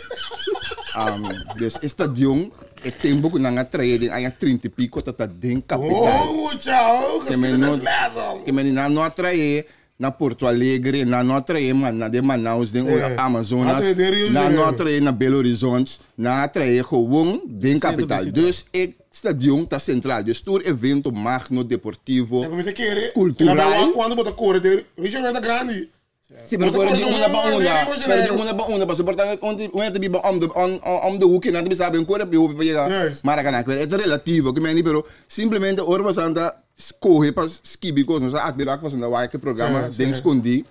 Dus estadion é tempo que não atrai de anha 30 e pico tá tá ding capital. Oh, tchau, Que que me se não desleso. que me não não atrai na Porto Alegre, na não atrai na de Manaus, de É. Amazonas, Atrai de Rio de na não Janeiro. atrai na Belo Horizonte, na atrai gewoon de capital. Dus ik stadion tá central. Dus tour evento magno deportivo. É pra me ter querer. Cultural. Quando bota cor dele, Richard é grande. Sim, pero Bota pode de cor uma para do uma, Rio de pero de Janeiro. uma para uma, mas portanto onde onde te biba om de om om de hoek en dan sabe een cor op je chegar. Juist. Maracanã, é relativo, que me pero simplesmente ora santa escorre para skibi coisa, não sabe admirar que você não vai que programa Sim, den sim. escondi,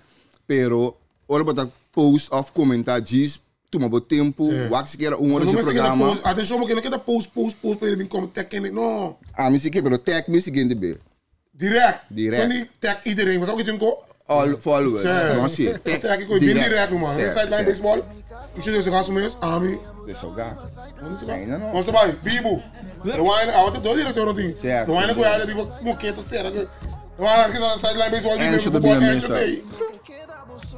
pero ora bota post of comentar diz toma bo tempo, wax que era um hora Não de me queda programa. post. Atenção, porque não queda post, post, post para ele vir como tech Não. Ah, me que pero tag me seguinte be. Direct. Direct. Wanneer tag iedereen. Wat ook iets in ko? All followers, não sei. Tag ik ook direct, man. Certo, Sideline certo. baseball. Ik zit dus gasten mee, Ami. Deshogar. Ainda não. Vamos vai, Bibo. Rewind, ah, wat doe directeur nog ding. Certo. Rewind ik weer die moqueta serra. Rewind ik sideline baseball die En Bibo zo voetbal de en zo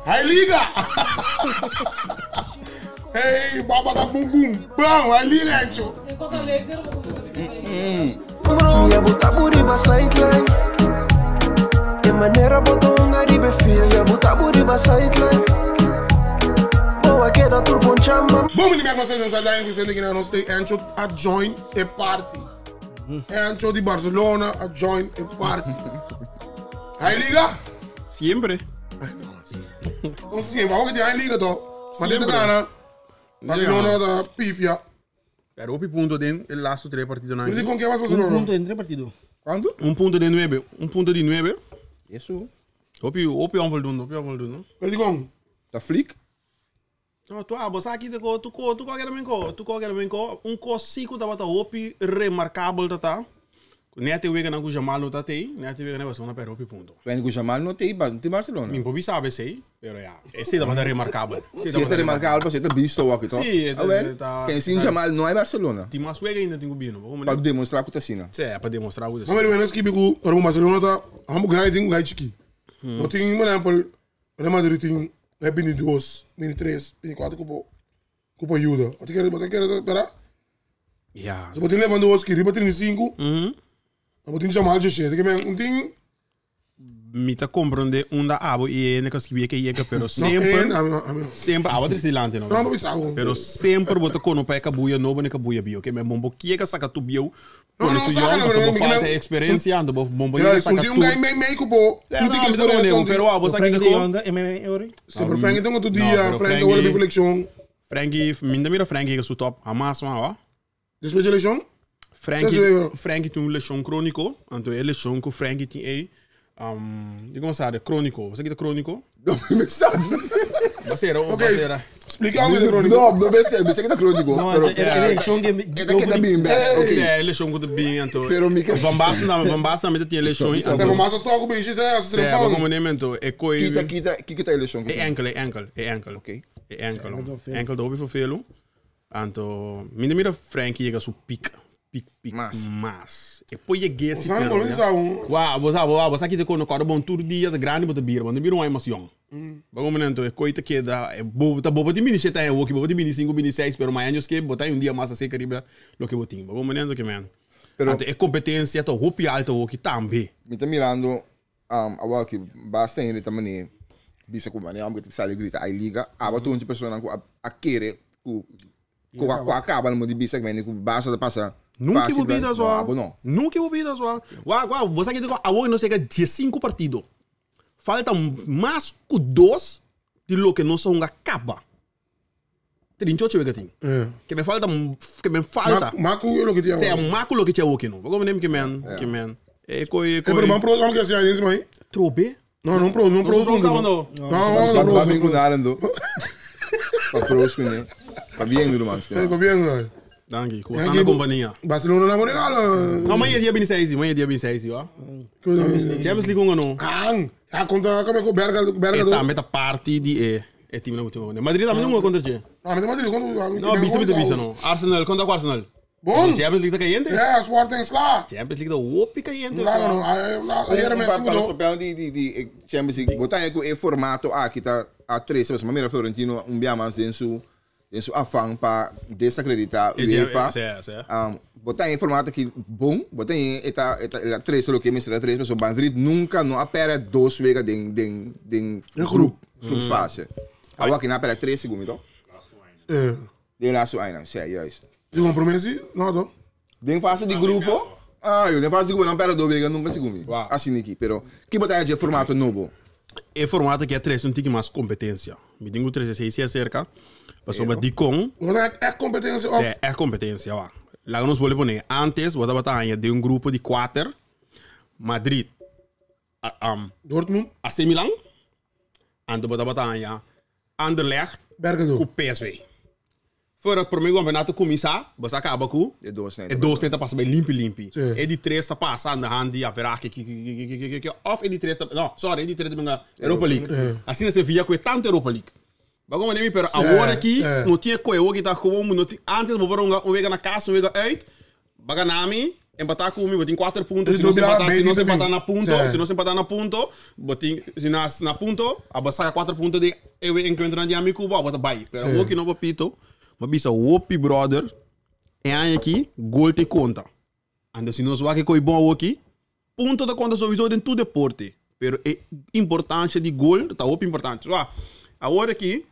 Hij liga. Hey, baba da boom boom. Bam, hij liga Encho. Ya buta buriba sideline. De manera boto un Caribe feel. Ya buta buriba sideline. Boa queda turbo chamba. Boom, die merk nog steeds sideline. We zijn hier nog steeds Encho a join a party. Encho di Barcelona a join a party. Hij liga? Siempre. Não sei, maar ook die hij liga toch? Maar dit is Barcelona da pifia. Pero opi punto den el laatste tres partidos na. Jullie kon que was Um Barcelona? ponto entre partido. Quanto? Un punto de nueve, un punto de nueve. Isso. Opi opi onvoldoende, opi onvoldoende. Jullie kon. Tá flick? No, tu abo sa aqui ko tu ko tu ko quero menko, tu ko quero menko, um ko siku tava ta opi remarcável tata. Nete wega na ku Jamal no tate, nete wega na Barcelona pero opi punto. Vem com o Jamal não tem, não tem Barcelona. Min pobi sabe sei, pero ja, esse tava ta remarcável. Se é remarcável, você tá visto aqui, então. Sim, Ah, well, tá- Quem sim Jamal não é Barcelona. Tem mais wega ainda tem bino, como Para demonstrar que tá assim. Sim, é para demonstrar o Maar we hebben que o Barcelona tá, hamo grande tem um gai chiqui. No tem, por exemplo, Real Madrid tem é 22, 23, 24 cupo cupo ajuda. Wat ik wat ik pera. Ja. Se botin Lewandowski, riba 35. Mhm. Dan botin Jamal Jesse. Ik ben um tem Mi ta comprende unda abo y ene ka skibi eke yeka, pero No, semper, en, ami, ami. semper, abo trece dilante no. No, bisa algo. Pero semper bo ta kono pa e kabuya nobo ni kabuya bieu. Ke men bon bo kieka saka tu bieu, No, pone no, tu saka yong, no, paso no, bo mi falta men- experiencia, ando bo bon bo Ja, yeka is saka un tu. guy mee mee kupo. Ja, Tu no, ti mi ta kono experiência. pero abo saki Frankie de de ko. Jong, MMA ori. Se pero Frankie tengo tu No, dia, pero Frankie wala Frankie- bi flexion. Frankie, minda mira Frankie ka su top, hamas man, wa. Después de lesión? Frankie, Zes uur. Frankie tem um lesión crônico, então é lesión que o Frankie tem aí, digamos sabe, crônico. Você que é crônico? No, me sabe. Você era, Ok. você era. Explica algo de crônico. No, no beste, beste que tá crônico. No, Pero é é que é que tá bem, bem. Ok. É, lesión que bem, então. Pero mi que- Van Basten, Van Basten também tinha lesión. É, mas massa stock bicho, isso é É, trepão. como nem é coi. Kita kita kita eleção. É enkel, é enkel, é enkel. Ok. É enkel. Enkel do voor veel. Anto, minder mira Frankie chega su piek, piek, piek, Mas. mas. E poi je gesi. Sabe como isso um. Wa, você wa, você aqui te kono koro bom tour dia de grande bota bier, want de bier um emoção. Bago momento é coita que da é bobo, tá bobo de mini seta é o que bobo de mini 5, mini 6, pero mais anos que botar um dia mais a seca riba lo que botin. Bago momento que man. Pero- Anto é competência tá hopi alto o que também. Mi tá mirando awa que basta ainda também bisa ku mane am que sale grita ai liga aba tu onde pessoa ku a querer ku ku ku acaba no de bisa que mane ku basta da passa Nunca fácil, vou vida no, só. abo não. Nunca vou vida só. Uau, uau, você que digo, agora não chega de 5 partidos. Falta mais que dois de lo que não são acaba. 38 wega tem. É. Que me falta, que me falta. Macu eu lo que tinha. Se é máculo que tinha aqui não. Vou nem que man, que man. É coi, É, pero coi. vamos pro, vamos que assim aí, mãe. Trobe? Não, não pro, não pro, Não, não. não. Não, não, Ba não ba bem pro. com narando. Pa pros com né. Pa bem do man. É, pa bem, né? Danke, com É a que- companhia. Barcelona não legal. Não, amanhã é dia 26, amanhã é dia 26, ó. Champions League um não. Ah, ja, contra como é que Berga, Berga E do. também tá parte de e e time não time. Madrid também não contra che. Ah, mas Madrid contra. Não, bisa bisa bisa não. Arsenal contra o Arsenal. Bom. Champions League tá caliente. É, Sporting lá. Champions League tá opi caliente. Lá não, aí era Messi Pa mudou. papel de Champions League botar aí com e formato aqui tá a três, mas mira Florentino um bia mais em su em su afã pa desacreditar UEFA. Sim, sim. Botar em formato aqui bom, botar em eta eta la três lo que me será três, mas o Madrid nunca não apera dois wega den den den groep groepsfase. Agora que não apera três segundos, É. Den laatste einde, sim, juist. De compromisso? Não, não. Den fase de grupo, ah, eu den fase de grupo não pera dois wega nunca segundo. Wow. Assim aqui, pero que botar de formato novo. E formato que é três, não tem mais competência. Me digo 36 é cerca. Passou uma dicon, Wat é é competência of é, é competência, ó. Lá nos vou poner. Antes, bota batalha de um grupo de quatro. Madrid, a, Dortmund, AC Milan. Ando bota batalha Anderlecht Berga com do. PSV. Voor het primeiro campeonato começar, você acaba com De dois, né? E dois tenta passar bem limpo, limpo. Sim. E de três tá passando na hand, haverá que off e de três tá, não, sorry, e de três tá Europa League. Assim você via com tanto Europa League. Bagulho nem pero agora aqui não tinha coisa que tá como não tinha antes vou um um vega na casa, um vega uit. Baganami empatar comigo, botin quatro pontos, se não se empatar, se não se empatar na ponto, se não se empatar na ponto, botin se na na ponto, a saca quatro pontos de eu encontro de amigo, bota vai. Pero o que não papito, mas bisa wopi brother, é aí aqui, gol te conta. Ando se nós vai que coi bom aqui, ponto da conta sowieso dentro do deporte. Pero é importância de gol, tá op importante. Ó, agora aqui,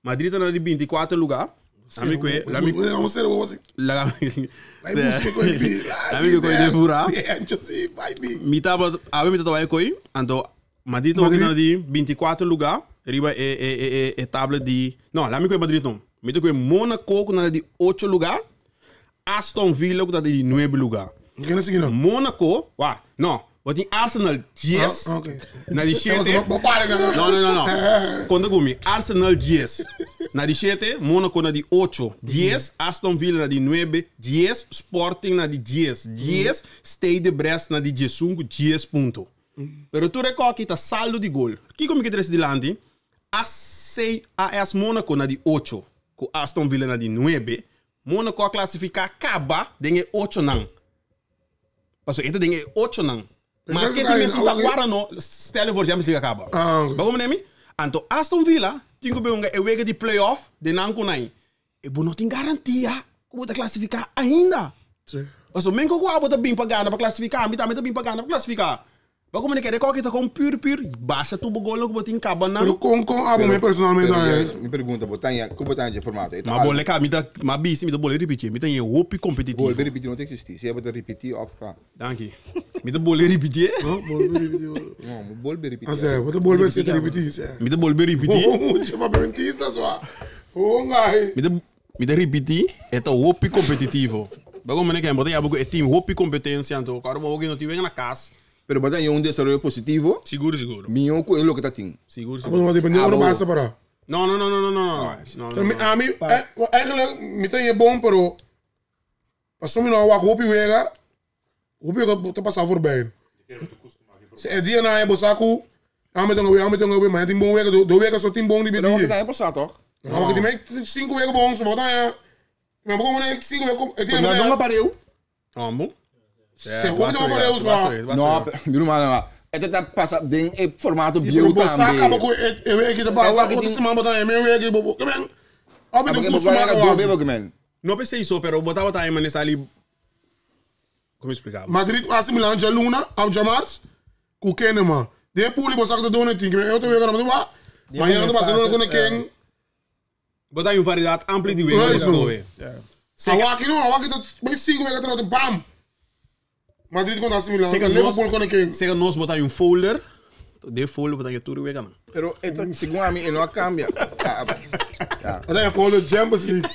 Madrid tá na de 24 lugar. Amigo, amigo, Vamos ser, vamos ser. la Vai buscar com ele. Amigo, coi de fura. Vai, bi. Mi tava, a mi tava coi, anto Madrid tá na de 24 lugar, riba é é é é tabla de, não, lá me coi Madrid não. Mi tá coi Monaco na de 8 lugar, Aston Villa tá de 9 lugar. Não quer seguir não. Monaco, uá, não, botin Arsenal 10, Ah, ok. na de 7. Vou parar, né? Não, não, não, não. Conta comigo. Arsenal 10. Na de 7, Monaco na de 8. 10, Aston Villa na de 9. 10, Sporting na de 10. 10, Stade Brest na de 15, 10 ponto. Pero tu recorda que tá saldo de gol. Que como que três dilante? AC, AS Monaco na de 8. Com Aston Villa na de 9. Monaco a classificar acaba, dengue 8 não. Passou, esta dengue 8 não. Mas que time Mas tá agora no, stel voor Champions League acaba. Ah, ok. Waarom neem Anto Aston Villa, tinha que een wega de play-off, de nankunai. E bo não tem garantia como tá classificar ainda. Sim. Mas o mengo ko abo tá bem para ganhar para classificar, mi também tá bem para ganhar para classificar. Ba como ne kere koki ta con pur pur basta tu bo gol ku bo tin kaba nan. Pero con con abo me personalmente Pero eh. juist, mi pregunta, botan ku botan je formato? Ma bole ka mi ta ma bisi mi ta bole ripiti, mi ta ye hopi competitivo. Bolbe ripiti no ta existi. Si bo ta ripiti of kla. Danki. Mi ta bolbe ripiti. No, bolbe ripiti. No, bolbe ripiti. Ah, se, bo ta bolbe se ripiti, se. Mi ta bolbe ripiti. Oh, mucho pa mentista swa. Oh, ngai. Mi ta mi ta ripiti, e ta hopi competitivo. Ba como ne ken bota ya bo e team hopi competencia anto, karo bo no ti venga na cas. Pero botan je un desaroyo positivo. Sigur sigur. Mihó ku e loke ta tin. Sigur Abo sigur. no depende Ah, ora bo. basta para. No no no no no no no. No no. Mi ami eigenlijk mi ta ye bom pero paso mi no wak hopi wega. Hopi wega ta pasa voorbij. Se e dia na e bosaku ame tonga we ame tonga we maar tin bom wega do wega so tin bom di Pero bi. wat kan je toch? Nou, maar die mij 5 weken bom so wat ja. Maar gewoon nee 5 weken het Maar dia não apareu. Oh, bom. Se hopi no apareu so. No, mira mano, het tá passa den e formato Pero bio bosaka também. bako e e weki ta pasa Pero outra semana botar e meu weki bobo. Que ben. Abi Ah, do porque custo vai mais do bebo que man. No pensei isso, pero botava time nessa ali. Como explicar? Madrid AC Milan já luna, am já março. Ku kene ma. De puli bosaka de dono tin que eu te wega na mas. Manhã do Barcelona com quem? Botava uma variedade ampla de wega. Isso. Isso. Awaki no, awaki tá bem 5 weka atrás, bam. Madrid contra AC Milan, Sega Liverpool com quem? Sega nós botar um folder. De folder botar tudo wega não. Pero esto, segundo a mim, não cambia. Ah, ah. Até follow Champions League.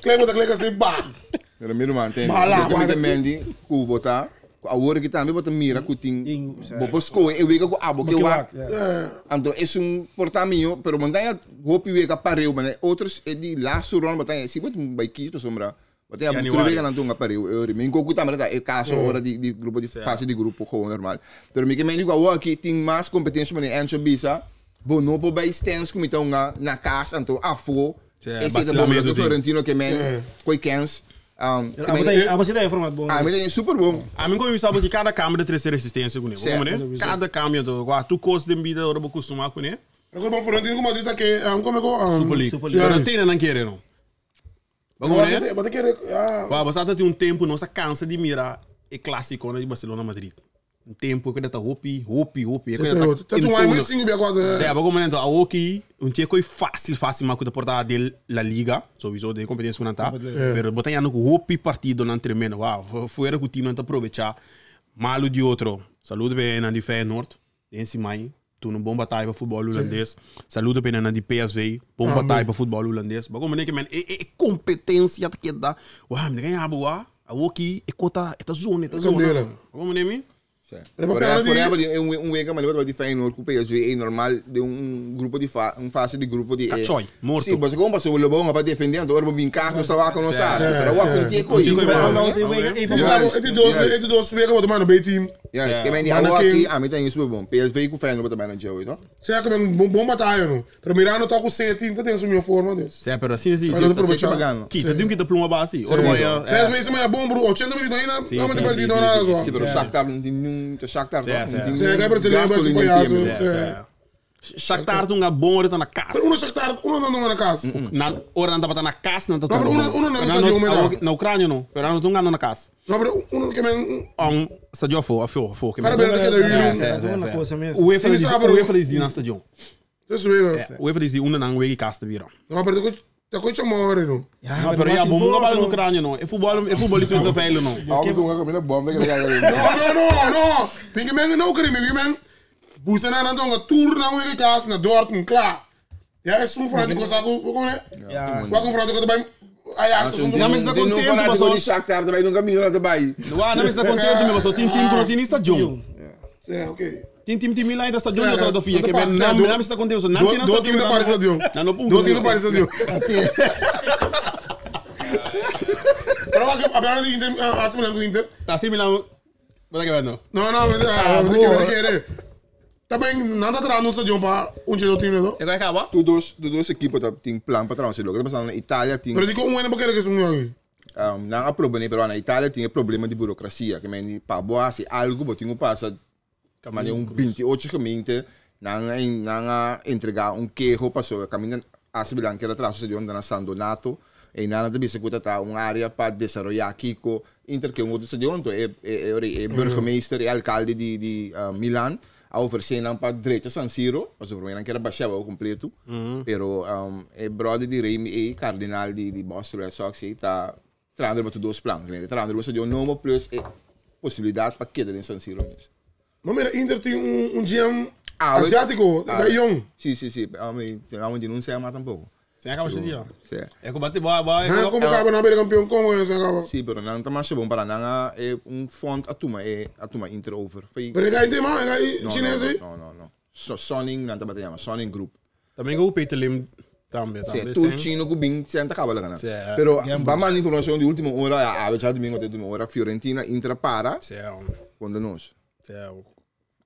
Klek bota klek assim, bam. Pero mira man, tem. Bala, Eu bala. também Mandy, ku botar, agora que também bota mira ku tin. Ting, Bobo sco e wega ku abo que Que wa. wak, ja. Então, é um portaminho, pero montanha hopi wega pareu, mas outros é de laço ron montanha, se bota um bike para sombra. Montanha Januari. tu wega não tunga pareu, eu me goku também tá é caso hora de grupo de fase de grupo gewoon normal. Pero me que me digo aqui tem mais competência mas Enzo Bisa, bom não po bij stands como então na casa então afo. Sim, Esse é bom vacilamento do tem. Florentino que men coi cans. A você tem formato bom. Ah, mas é super bom. A mim como sabe que cada câmera tem terceira resistência com ele. Certo. Como né? Cada câmera do tu costa de vida ora costuma com ele. Agora bom Florentino com Madrid tá que, como é que Super League. Super League. Pero tem não querer não. Como né? Bota querer, ah. Wa, você tem um tempo nossa cansa de mirar e clássico né de Barcelona Madrid. Um tempo que tá hopi, hopi, hopi. Tá tu mais 5 bem agora. Sì, aber come detto, a hockey, un tie coi facile, facile, ma que porta de La Liga, sowieso de competência não tá. Pero botan no hopi partido não tremendo, wow, fuera que o time não tá aproveitar. Malo de outro. Saludo bem na de Feyenoord, em Simai, tu não bom batalha para futebol holandês. Saludo bem na de PSV, bom batalha para futebol holandês. Mas como é que man, é competência que dá. Uau, me ganha boa. A hockey é cota, é zona, é zona. Candela. Como é que Certo. Pero Por para exemplo, de- por exemplo, um wega, mas de Feyenoord com o PSV é normal de um grupo de fa, um fase de grupo de Cachoy, morto. Sim, mas como passou o Lobão para defendendo, agora vamos em casa, estava com nós, pero o com tie coi. Contigo, Não, tem wega, e Juist, Sabe, entre dois wega bota mais no B team. Ja, que men die Maar oude dan aqui, a mim tem isso bom. PSV com Feyenoord também na jogo, então. Será que é bom bom batalha não? Pero Mirano tá com C team, tá tem sua minha forma desse. Sì, però sì, sì, Mas sì. não aproveitar. pagando. Kita, tem que pluma base. Ora vai. PSV is maar bom bro, 80 minuten ainda, não sim, me partido sim, nada sim, só. Sim, pero Shakhtar não tem nenhum, Shakhtar Sim, sim. não tem Sim, é brasileiro, gasolina mas em palhaço. time. É. Shakhtar tem uma boa hora na casa. Pero uno Shakhtar, uno não na casa. Na ora não tá na casa, não tá. Não, pero uno não está de uma idade. Na Ucrânia não, pero não tá na casa. Não, pero uno que men, Um stadio afo, afo, afo. Que Cara, bem, que da É, Euro. Uma coisa mesmo. O UEFA Sim, diz, sabe, o UEFA diz na stadio. Isso mesmo. O UEFA diz uma não wegi casa vira. Não, pero tá com chamore não. Não, pero ja, bom, não vale na Ucrânia não. É futebol, é futebolista muito velho não. Ah, eu tô com a bomba que Não, não, não, não. Pinky men não crime, pinky men. Busa na não uma tour na wegi casa na Dortmund, claro. Ja, é um fanático saco, como é? Ja. Qual um fanático também Ajax, um Não, mas tá Tem um contente, fanático passou. de Shakhtar também nunca me também. Wa, não está contente, mas só tem time que não tem estádio. Sim, ok. Tem time time lá da estádio Sim, outra do FIA que do- não não está contente, não tem Do time da Paris Stadium. Não, não Do time da Paris Stadium. Pero a hablar de Inter, AC Milan com Inter. Tá assim Milan. Bota que vendo. Não, não, mas ah, que querer. Também nada atrás no stadium para um dia do time, não? E vai acabar? Tu dos equipos tem plan para trás, logo. Tá passando na Itália tem Pero digo um ano porque que um aí. não há problema, pero na Itália tinha problema de burocracia, que men pa boa se algo botinho passa, mas um 28 gemeente não não entregar um queijo passou, caminho a se bilang que era atrás de onde na San Donato. E nan ta bisa ku ta ta un área pa desaroyá kiko Inter ke un otro stadion. Anto e e e burgemeester, e alkalde di di Milan a ofresé nan pa drecha San Siro, pasobra promé nan kier a bashá abou kompleto. Pero e bròder di Remy ei, kardinal di di Boston Red Sox ei, ta trahando riba tur dos plan. Ta trahando riba un stadion nobo plus e posibilidat pa keda den San Siro mes. Ma mira Inter tin un un GM asiátiko, ta yong. Si, si, si. Ami di nun sema tampoko. Sin acaba ese dia. Si. E ku bati ba ba. Ha, como caba nan bira campeon como e sin acaba. Si, pero nan ta masha bon para nan a e un fond a tuma e a tuma Inter over. Fei. Pero e gai tema, e gai chines ei? No, no, no. So, Sonning nan tabata yama, Sonning Group. También ku Peter Lim tambe, tambe. Si, tur chino ku bin senta kaba laga nan. Pero ba manda informacion di ultimo ora, awe djadomingo te ultimo ora, Fiorentina Inter a para Si. kontra nos. Si.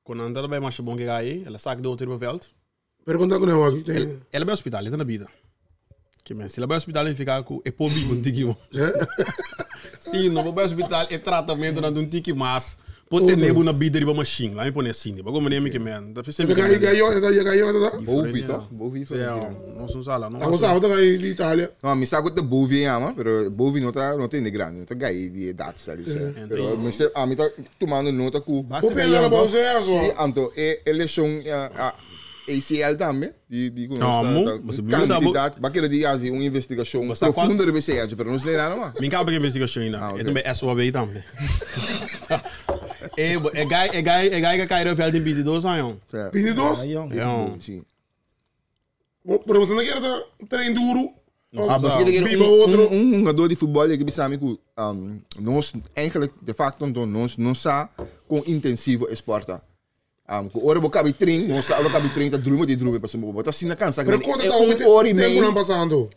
Ku nan ta bai masha bon ke gai, el a sak de otro riba veld. Pero konta ku nan wak. El a bai hospital, e ta na bida. Ke men, si el a bai hospital significa ku e por biba un tiki mas. Si no por bai hospital, e tratamentonan ta un tiki mas por tene bo na bida riba machine. Laat mi pone asina. Bo komprende mi ke men? Ta E ta gai gayo, e ta gayo, e ta. Bovi toch? Bovi Fiorentina. Nos un sala, no. Abo sa, abo ta gai di Italia. No, mi sa ku ta Bovi e yama, pero Bovi no ta no ta hende grandi, no ta gai di edat sa di sa. Pero mester ami ta tumando nota ku Bo pensa na bo se eso. Si, anto e e leshon ACL tambe, di di ku nos ta ta kantidat, ba kere di hasi un investigashon profundo riba esei achi, pero nos no nada mas. Mi kaba ku investigashon ainda, e tambe SOAB tambe. E e gai e gai e gai ka kai riba vèlt tin 22 aña. 22? Ja. Si. Pero boso no kere ta train duru? Ah, boso kere Biba otro? Un hungador di futbol yega bisa mi ku nos eigenlijk de facto nos no sa kon intensivo e sport ta. Ku ora bo kabi tren, nos sa ora bo kabi tren ta drumi di drumi pasobra bo ta asina kansa. Pero konta ta hopi tempu nan pasando?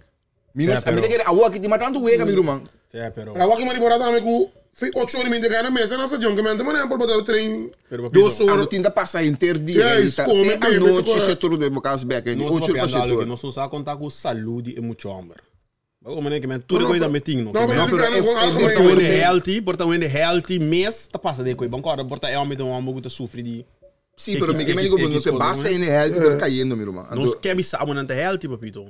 Mi no sa, mi ta kere awor aki tin mas tantu wega mi ruman. Pero awor aki mi riba tambe ku fi ocho ora i mente gana mesa na stadion ke mente por ehempel bo ta train dos ora. Ando tin ta pasa henter dia i ta te anochi shete ora bo kas bek Nos ocho ora pa shete ora. Nos no sa konta ku salu di e mucha homber. Bo manera ke men tur e koi tambe tin no. No, pero e Por ta un hende healthy, por ta un hende healthy mes ta pasa den koi. Bo kòrda por ta e hòmber ta un hòmber ku ta sufri di Sí, pero mi ke men digo bo no te basta hende healthy por kayendo mi ruman. Nos ke bisa bo nan ta healthy papito.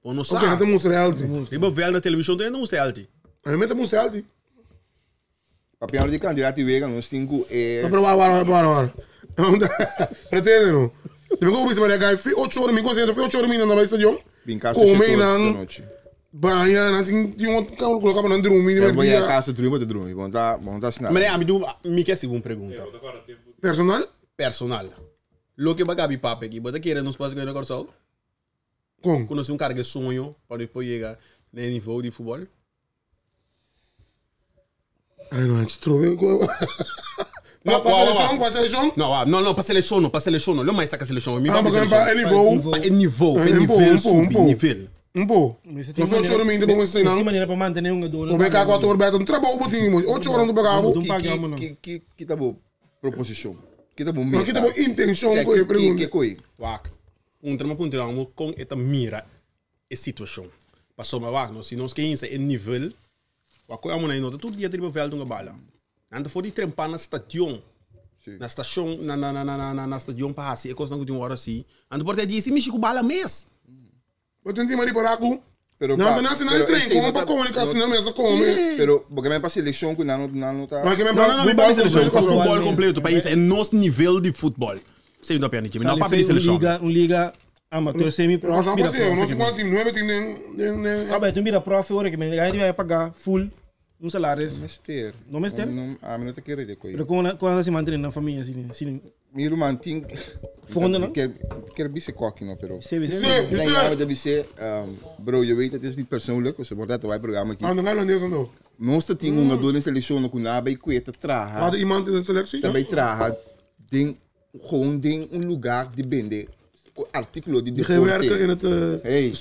Bo no sa. Ok, nan ta mustra healthy. Riba vèld na televishon tur hende ta mustra healthy. A mi ta mustra healthy. Papiando di kandidat di wega nos tin ku e. No, pero wara wara wara wara. Pretende no. Debe ku bisa maria gai fi ocho ora mi konsentra fi ocho ora mi nan ta bai stadion. Bin kasa Come shete ora nan di nochi. baña nan sin tin un koloka pa nan drumi di Pero bo yega merdia. kasa drumi bo ta drumi. Bo no ta bo no ta hasi nada. Mira ami dun mi ke hasi un pregunta. Personal? Personal. Loke bo a gabi papia aki bo ta kere nos por hasi ku na Kòrsou? Kon? Ku nos tin un karga e soño pa nos por yega na e nivo di futbòl? Ay no, it's true. Pa pa seleccion, pa seleccion? No, wa, no, no, pa seleccion no, pa seleccion no. Lo mai saca seleccion. Mi Ah, pa pa pa e niveau. Pa e niveau, pa e Un po, nivel un po, un subi, po. nivel. Un po. No fue ocho ora minti pa mester Mas nan. manera pa mantener un jugador. Bo beka cuatro ora beta un trabou bo tin, mo. Ocho ora no paga bo. Ki Ki ki ki ta bo proposicion? Ki ta bo meta? No, ki ta bo intencion cu e pregunta? Ki koe? Wak, puntra mi puntra amo con e ta mira e situacion. Pasobra wak no, si nos ke hinsa e nivel, wak koe amo nan no ta tur dia ta riba veld hunga bala. Nan ta for di trempa na stadion, na stacion, na na na na na stadion pa hasi e kosnan ku tin wòrdu hasi. Nan ta por ta djis mishi ku bala mes. Bo tin tema ripará ku nan ta nase nan e tren kon pa komunikashon nan mester kome. Pero bo ke men pa selekshon ku nan no nan no ta. Bo ke men No, no, no, mi pa pa selekshon, pa futbol futbol kompleto, pa hinsa e nos nivel di futbol. Esei mi ta papia di dje, mi no papia di Sali selekshon. un liga, un liga amateur semi Pero prof nos bira no profe. nos cuanto team, nueve team den den den. Ah, pero tu bira profe ora que me gana te pagar full un salario. No mester. No mester? No, ami no ta kere de koe. Pero con con se mantiene na familia así, sin Mi ruman tin Fondo, no? Ker ker bisa koki no, pero. Sí, sí. Sí, Nee, ja, maar bisa, bro, je weet het is niet persoonlijk, dus wordt dat wij programma Ah, no ga holandês no. Nos ta tin un jugador in selectie ku na bij kwe te traha. Hadden iemand in de selectie? Ta bij traha den gewoon den un lugar di bende artículo di Die gaan deporte. werken in het Hey.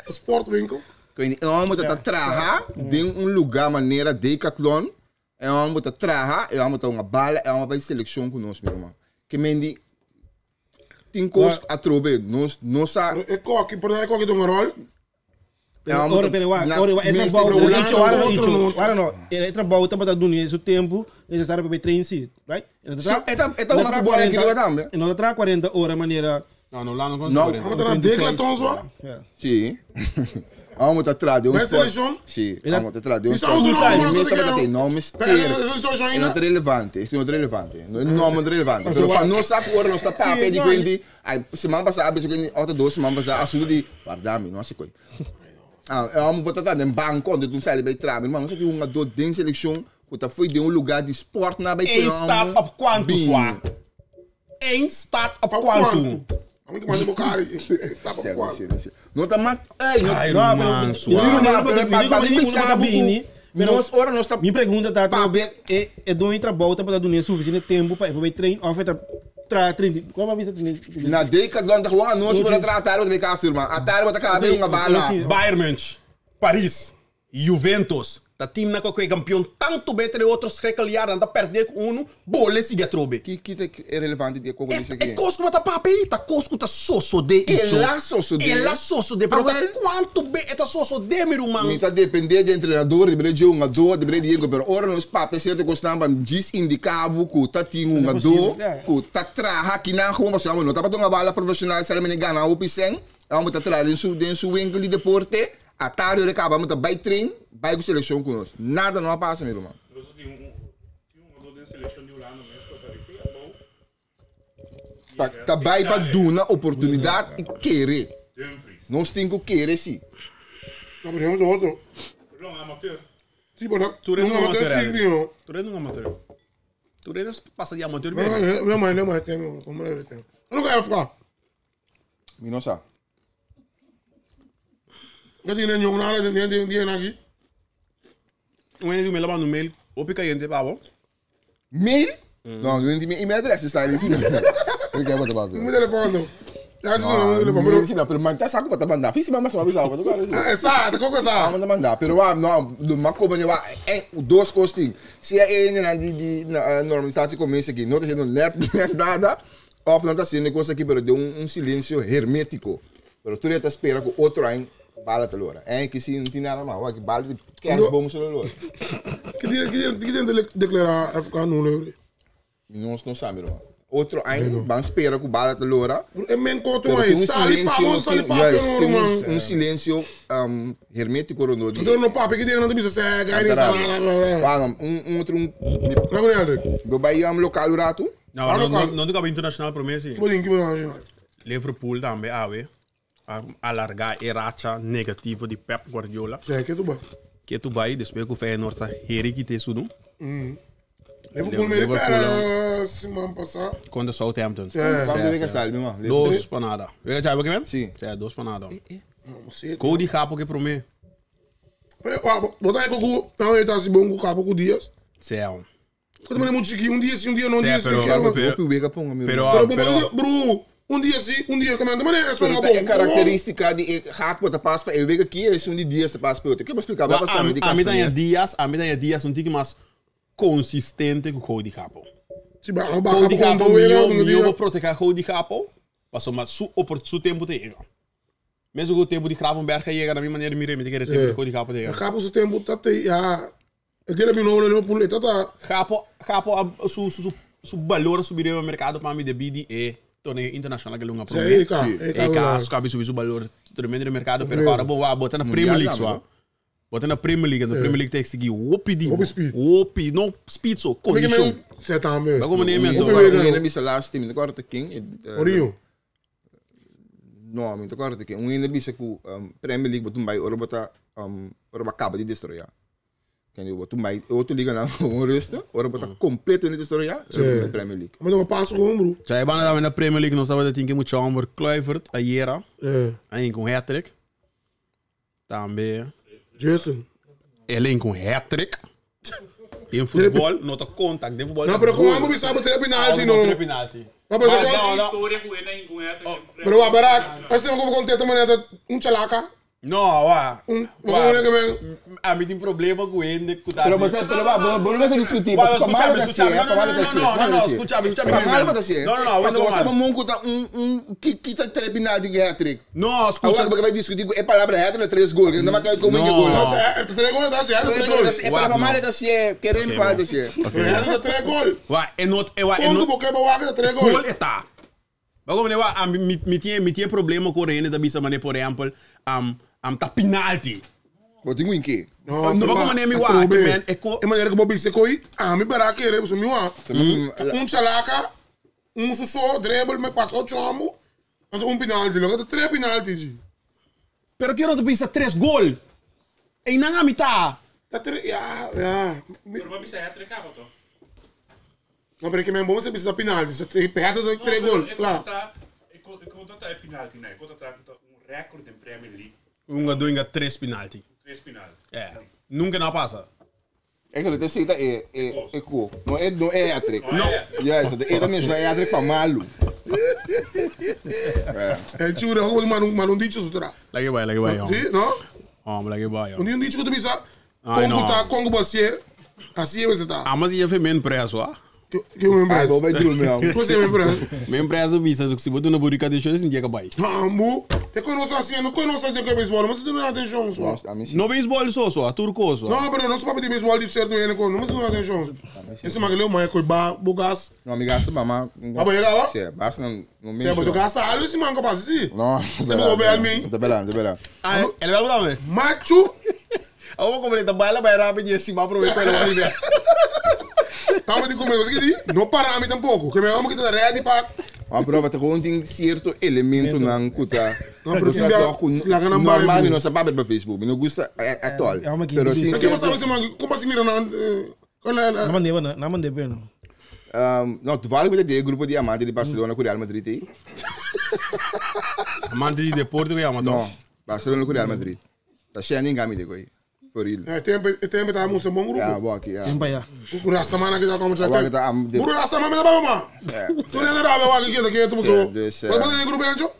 sportwinkel. Ik weet niet, een moet dat traha den un lugar manera Decathlon. En moet dat traha, en moet dat bala, en bij selectie ku nos mi man. Ke men di tin kos atrobe nos nos sa Ik kok, pero ik kok een rol. Ja, Ora, pero wa, ora, wa, é trabalho, Rolando, ora, outro não. ora, não, é trabalho também tá dando esse tempo necessário para treinar, right? So, é tá uma futebol aqui do também. E não tá 40 horas maneira No, no, Lano No. Vamos ter een declaton zo? Si. Amo ta tra de un Bij sport. selectie? Si, amo ta tra de un Die sport. zou zo Mi lang mesa zijn. pa te no mistero. E non è relevante, non è relevante. No, non è relevante. Pero pa no sa ora no sta pape di quindi, ai semana passata, penso che otto due settimane passata, assunto di guardami, non si coi. Ah, amo botata nel banco, onde tu sai bij tra, ma non so di un do den selection, que foi de um lugar de sport na bij Eén staat op quantum, zwa. Eén staat op quantum. Amo que manda bocari. Está op Sì, quanto. sì, sì. Non ta ma, ei, no, Ai, No, man, pero- zwa. Mi- No, pero pa pa mi pensava Bini, que nós ora nós tá Mi pregunta tá, Pa- é é dono trabalho tá para dar suficiente tempo para para trein of é tra trein. Como a vista trein? Na Decathlon, gewoon a noite para tratar o de casa, irmão. A tarde bota cabelo uma bala. Bayern München, Paris, Juventus. Dat team na qualquer campeão tanto beter e outros schrikkeljaar dan dat perder com uno, bole siga trobe. Que que é relevante de como isso É aqui? cosco tá papi, tá cosco tá soso de É lá soso de. É lá soso de, pero Ah, tá wel. quanto bem, é tá soso de, meu irmão. Não tá depender de treinador, de de jogador, de de pero ora nos papi certo que estão diz indicado que tá tem um jogador, que tá traha que não como você não tá para uma bala profissional, se ele ganha o pisen, vamos tá trazer em su em su winkel de deporte, a tarde ele acaba muito by train, vai com seleção conosco. Nada não passa, meu irmão. Dus die um jogador da seleção de Holanda mesmo, que eu bom. Tá tá vai para duna oportunidade e querer. Dumfries. Nós temos que querer sim. No, pero tenemos otro. Não, amateur. Sí, pero Tu eres no un amateur amateur, sí, Eric. tío. Tu eres um amateur. Tu eres passa de amateur No, mesmo. no, no, no, no, como debe tener. No que FK. Mi não sabe. No tiene ni una hora de tiene aquí. Um ene do meu no mail, o pica gente babo. Mail? Não, não tem e-mail address, está ali sim. Eu quero botar Mi teléfono. Ya, tú no, mi teléfono. Pero Pero sim, pero manda saco para mandar. Fiz mamá só avisar, mas agora. Exato, como Ah, esa. manda mandar. Pero ah, não, do maco banho wa é dois costing. Se é ele na de de na normalizatie começa aqui, não está sendo net net nada. Of não está sendo coisa aqui, pero deu um silêncio hermético. Pero tu está espera que outro aí bala te lora. É que se não tem nada mais, que bala de kerstboom se lora. ¿Qué tiene, qué tiene, qué tiene de declarar FK no libre? Nós não sabemos, irmão. Outro aí, vamos esperar que bala te lora. É men corto Pero aí, tem um sali silêncio, papo, sali tem, papo, yes, no tem irmão. um silêncio hermético rondou de. Então no papo que tem não tem se gai ni sala. Ah, um outro um. Não é André. Do Bahia um local rato. Não, Ah, não, não, não, não do internacional para mim, sim. Pode que não. Liverpool também, ah, we. A alargar a racha negativa de Pep Guardiola. Sei que tu vai. Que tu vai, depois que o Feyenoord tá heriki te sudo. Liverpool me Liverpool, pera semana passada. Contra Southampton. É. Quando vem que sai, meu irmão? Dois para nada. Weet je wat ik ben? Sim. Ja, dois para nada. Não sei. Cody Gapo que promete. Botar aí com não ele tá se bom com capo com dias. Céu. Porque também é muito chiquinho, um dia sim, um dia não, um Sim, dia sim. pero- Pero, pero- Vou pro ponga, meu Pero, irmão. pero, pero, bro, um dia sim, um dia também, também é só uma Pero é boa. característica de gaat wat pas pa eu vejo aqui, esse um de dias pas pa outro. Que eu vou explicar, vai passar a a mim medicação. Dias, a mim Dias um tique mais consistente com o Cody Gapo. Se ba, ba, Cody com Gapo, dois, meu, um meu dia. vou proteger Cody Gapo. Passou mas su opor su tempo te chega. Mesmo que o tempo de Gravenberg chega da mesma maneira, mire, me quer tempo de Cody Gapo te chega. Capo seu tempo tá te já. Aquele meu nome no Liverpool, tá tá. Gapo, Gapo a, su su su su valor subir no mercado para mim de BDE torneio internacional que lunga Sim, é cá, é cá, É lá. cá, cabe subir su valor tremendo no mercado, pero agora bom, ah, bota na Premier League só. Bota na Premier League, na Premier League tem que seguir o pedi. Op speed. O pedi, não speed so, condition. Você tá mesmo. Mas como nem me Um então. ainda bisa last team, agora tá quem? Mourinho. Não, me agora tá quem? Um ainda bisa ku Premier League botum vai ora bota ora acaba de destroyer. Ken je botum vai outro liga na um rust, ora bota completo de destroyer, Premier League. Mas eu passo com bro. Zij hebben dan in de Premier League nog dat we moet over Kluivert, Ayera, É. en com hat-trick. Também. Jason. Ele com hat-trick. Tem futebol, nota contact, tem futebol. Não, pero como amo sabe ter penalti não. penalti. Mas mas Mas eu não, não. História com ele em com ela. Pero wa barak, assim como contento mané um chalaca, Não, ué. um um que vem. A mim tem problema com ele, com Pero mas pero va, vos não discutir, mas Escucha, para mal escucha, tá no, para no, mal no, tá no, no, no, escucha, escucha, Para mal tá No, no, no, Mas no, você no. não tá um que que tá três penalti de hat-trick. Não, escucha. Agora vai discutir é palavra hat-trick três gols, que não vai cair como Não. que gol. É, três gols tá certo, três gols. É para mal tá se querem para tá se. Pero é três gols. Ué, é not, é ué, é Ponto not. porque ba wa três Gol gols. está. Maar como wa, ah, mi mi tin mi tin problema ku hende ta bisa mane por ehempel, am am ta penalti. Bo tin win ke? No, No, pero como ne mi wa, atrobe. ke men, e ko- E manera ku bo bisa koi, ami bara kere, so mi wa. Un chalaka, un suso, dribble, me pasa ocho amo. Anto un penalti, logo ta tre penalti ji. Pero quiero te bisa tres gol. E nan a mitad. Ta tre, ja, ja. Mi- Pero vai bisa hat-trick caba toch? No, pero ke men bom se bisa penalti, so te perde de tre No, gol, pero ik klaar. conta- Ik kon- ik conta dat hij penalty, nee, ik conta dat hij een record in Premier League, Unga doinga tres penalti. tres penalti. Ja. Nunca na pasa. Eigenlijk, dat is e e e ko. No e no e hat-trick. No. Juist, de e dan is no e hat-trick pa malu. E tjure, ook maar un maar un dicho sutra. Lagi bai, lagi bai, jong. Si, no? Oh, lagi bai, jong. Un dicho que tu bisa. Ai, Kongo no. ta, Kongo basie. Assim é você tá. Ah, mas ia fe men preso, ah. Que que eu me Ah, empreso. vou bij doen, man. Você me empreso. Men preso bisa, se botou na burica deixou esse dia que bai. Ambu, te conosco assim, não conosco assim que beisebol, mas tu não atenção só. No beisebol só, só, turco só. Não, pero não só para de beisebol de certo ele com, não mas não atenção. Esse magalhão mas coi ba bogas. No, mi gasta mama. Ah, maar je gaat wat? Sim, basta não não Se você gasta algo esse manco passa sim. No, Você não vai a mim. Tá bela, tá bela. Ah, ele vai botar, Macho, Eu vou comer, tá baila, vai rápido e assim, vai aproveitar ele vai ver. tava de comer, você que diz? Não para mim tampouco, que me amo que tá ready para Maar bro, wat gewoon tem certo elemento na kuta. No, pero Você tem tá com laga na normal Bible. não sabe para Facebook, não gusta atual. é uma que Pero tem Você que certo sabe esse manco, como assim mira na qual é? Não mandei, não mandei bem. Não, toevallig met het grupo de Amante de Barcelona com Real Madrid aí. Amante de deporte que chama, Não, Barcelona com Real Madrid. Tá cheio ninguém me deu aí. For real. É tempo, é tempo tá muito bom Ja, grupo. bom aqui, ja. Tempo aí. O Rastaman aqui tá como já Wa kita am de Buru Rastaman me dá mama. Tu não era wa que que tu Sim, tu. dus, Wat wat in groep Anjo?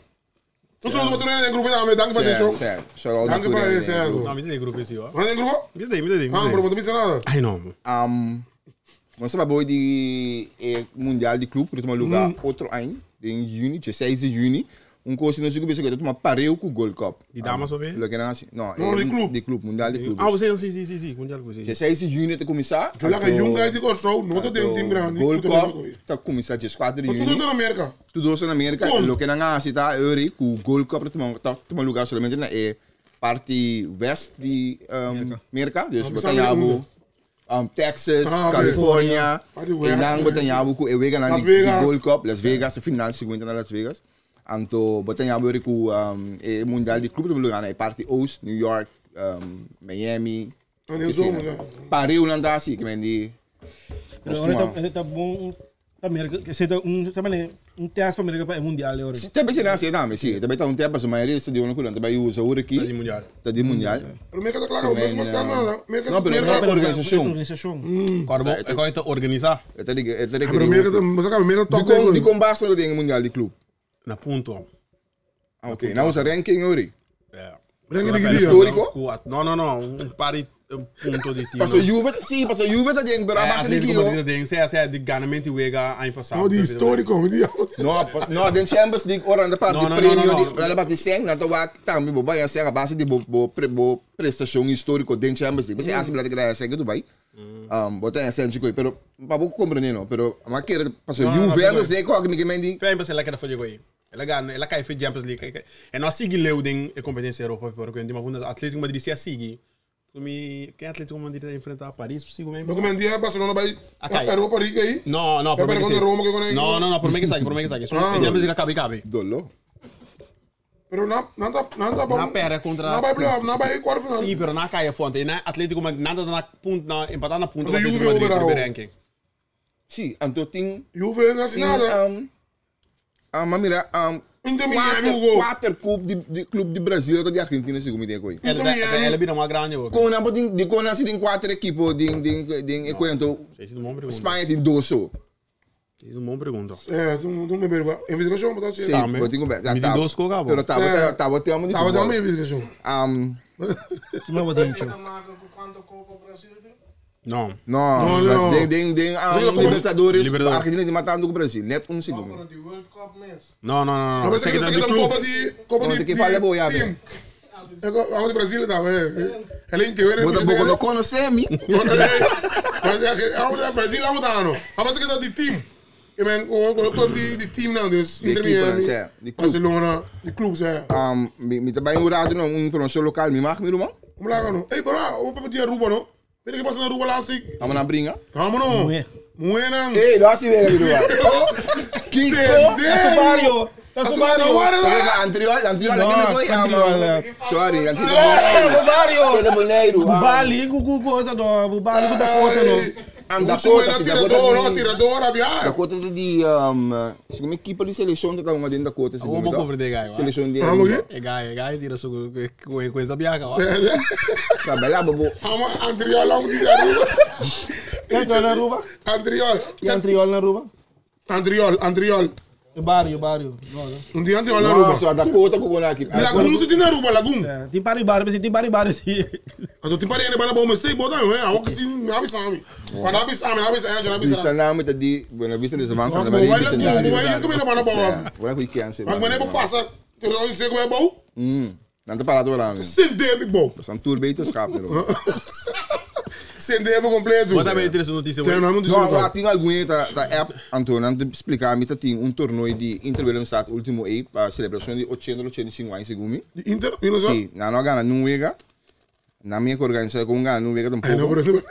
Tu sou wat in groep aan, dank voor atenção. Certo, certo. Dank para esse zo. Não, me tem grupo esse, ó. Wat in groep? Me tem, me tem. Ah, bro, wat is nada. Ai, não. Nós sabemos de Mundial de Clube, que lugar outro ano, em junho, 16 de junho. Um curso não sei como que toma pareu com o Gold Cup. De damas, ou bem? Lo que não assim. Não, Não, de clube. De clube, Mundial de Clube. Ah, você, sim, sim, sim, sim, mundial, sim. 16 de junho te começar. Eu lá que Junga de Corsou, não tem um time grande. Gold Cup tá começar 4 de Mas tudo junho. na América. Tudo isso na América, Como? lo que não assim tá, eu com o Gold Cup toma toma lugar somente na parte west de América, dus Ah, botanhabo Texas, Ah, oké. California, Party west. en dan botanhabo ku ewega na Las di Vegas. Gold Cup, Las Vegas, de final seguinte na Las Vegas. Anto botanhabo ku e Mundial de Clube toma lugar na parte oost, New York, Miami. Ah, nee, zo, ja. Pareu nan daar zie ik men die. Pero ahora está bom. América, se um, sabe né? Um teste para América para o mundial agora. Também será assim, também, sim. Também tá um tempo, a maioria se deu no culo, também usa ouro aqui. Tá de mundial. Tá de mundial. Pero América tá claro, mas mas tá nada. América Não, pero América. organização. Organização. Agora, bom, é que organizar É tá ligado, é tá Pero América, mas acaba América De top. com de com Barcelona tem mundial de clube. na ponto. Ah, ok. Nou usa ranking ori. É. Ranking de que dia? Histórico? Não, não, não, um pari um ponto de time. Passou Juve, sim, passou Juve tá dentro, pero É, abaixo de Atlético aqui, Madrid tem, se é de ganamento wega ano passado. Não, de histórico, me diz. No, no, den Champions League ora de parte No, no, prêmio no, no, de, ora parte 100, na toa também bo vai ser a base de bo bo pre, bo prestação histórico den Champions League. Você acha que ganha 100 Dubai? Bota em 100 coi, pero pa pouco compreender no, pero mas quer passou No, no, no, Juventus pero- de qual que me mendi. Fem para ela que era foi aí. Ela ganha, ela cai foi Champions League. E nós sigue leu den e competência Europa, porque o time Atlético Madrid se sigue. Mi, quem Atlético Madrid vai enfrentar Paris, sigo mesmo. Mas como é dia Barcelona vai Ok. Europa League aí. No, no, É por para mim que contra sim. Roma que con No, no, no, por mim que sabe, por mim que sabe. Ah. Champions League cabe, cabe. Dolo. Pero na na tá na tá bom. Na pera contra- Na vai playoff, na vai quarto final. Sim, pero na caia fonte. E na Atlético Madrid, nada na ponto, na empatar na ponta Contra com Atlético Juve Madrid, overal. primeiro ranking. Sim, anto tem Juve não assim tem nada. mas mira, Inter Miami quatro, gol. quatro clube de, de clube de Brasil de Argentina segundo me tem coi. Ela Miami. ela vira uma grande, ô. Com na de com na tem quatro equipos de de de de então Esse é um bom pergunta. Espanha tem dois só. Esse é um bom pergunta. É, tu não me pergunta. Investigação, botar assim. Sim, Tá, eu tenho me tem dois com o Gabo. Pero tava Sim. tava tem uma de Tava dando uma futebol. investigação. Que não vou ter Quanto Copa Brasil tem? Não. Não, Não, mas não. tem tem tem Mas eu- Libertadores, Libertadores. Argentina tem matando com o Brasil, net um segundo. Pero de World Cup mesmo. Não, não, não, Não, não. mas Esse aqui aqui tá tá de Copa clube. de Copa Não, de tem que falar boa, team. É Vamos de Brasil, tá? É. Ela em que era. Bota pouco no conhece me. Mas é que vamos de Brasil, vamos dar, não. Vamos aqui tá de team. Ik ben gewoon die team nou, dus Inter Miami, Barcelona, die clubs, hè. Mi ta bay un rato na un informacion local, mi mag mi ruman? Kom laga no. Hey bro, we hebben die Aruba no. Weet je wat na Aruba laatst week? Amo na bringa? Amo no. Muhe nan. Hey, no asi wega mi ruman. Kiko? Ta su barrio. Ta su barrio. Antriol, Antriol, no, Antriol. Sorry, Antriol. Bo barrio. Sorry, Boneiru. Bubali, ku ku cosa no, bubali ku Dakota no. Am Dakota, si Dakota. Tirador, tirador, abia. Dakota di segun mi keeper di seleccion ta hunga den Dakota segun mi. Amo cover de gai. Seleccion di. Amo ke? E gai, e gai tira su ku ku esa biaca. Ta bela bobo. Amo Antriol long di Aruba. Antriol na Aruba? Antriol. Y Antriol na Aruba? Antriol, Antriol. Barrio, barrio. No, no. Un di Antriol na Aruba. No, so Dakota ku bona aki. Lagoon si tin Aruba, Lagoon. Tin pari barrio, si tin pari barrio si. Anto tin pari ene bana bou me sei bota me, awor ki si mi abi sami. Wan abi sami, abi sa Angel, abi sa. Bisa na mi ta di Buena Vista de Savan Santa Maria. Maria. Lagoon, boy, ku bina bana bou. Ora ku ikense. Mas mane bo pasa, te ro in seko bou. Nan te parato ora. Sin de mi bou. San tour beterschap. Sin de completo. Wat hebben je notitie? No, no, tin algun ta ta app Anto nan te explica mi ta tin un torneo di Inter Willemstad ultimo e pa celebracion di 80 85 aña segun mi. Di Inter? Willemstad? Si, nan no a gana nun wega. Nan mi a organisa con gana nun wega tampoco. Ay, no, pero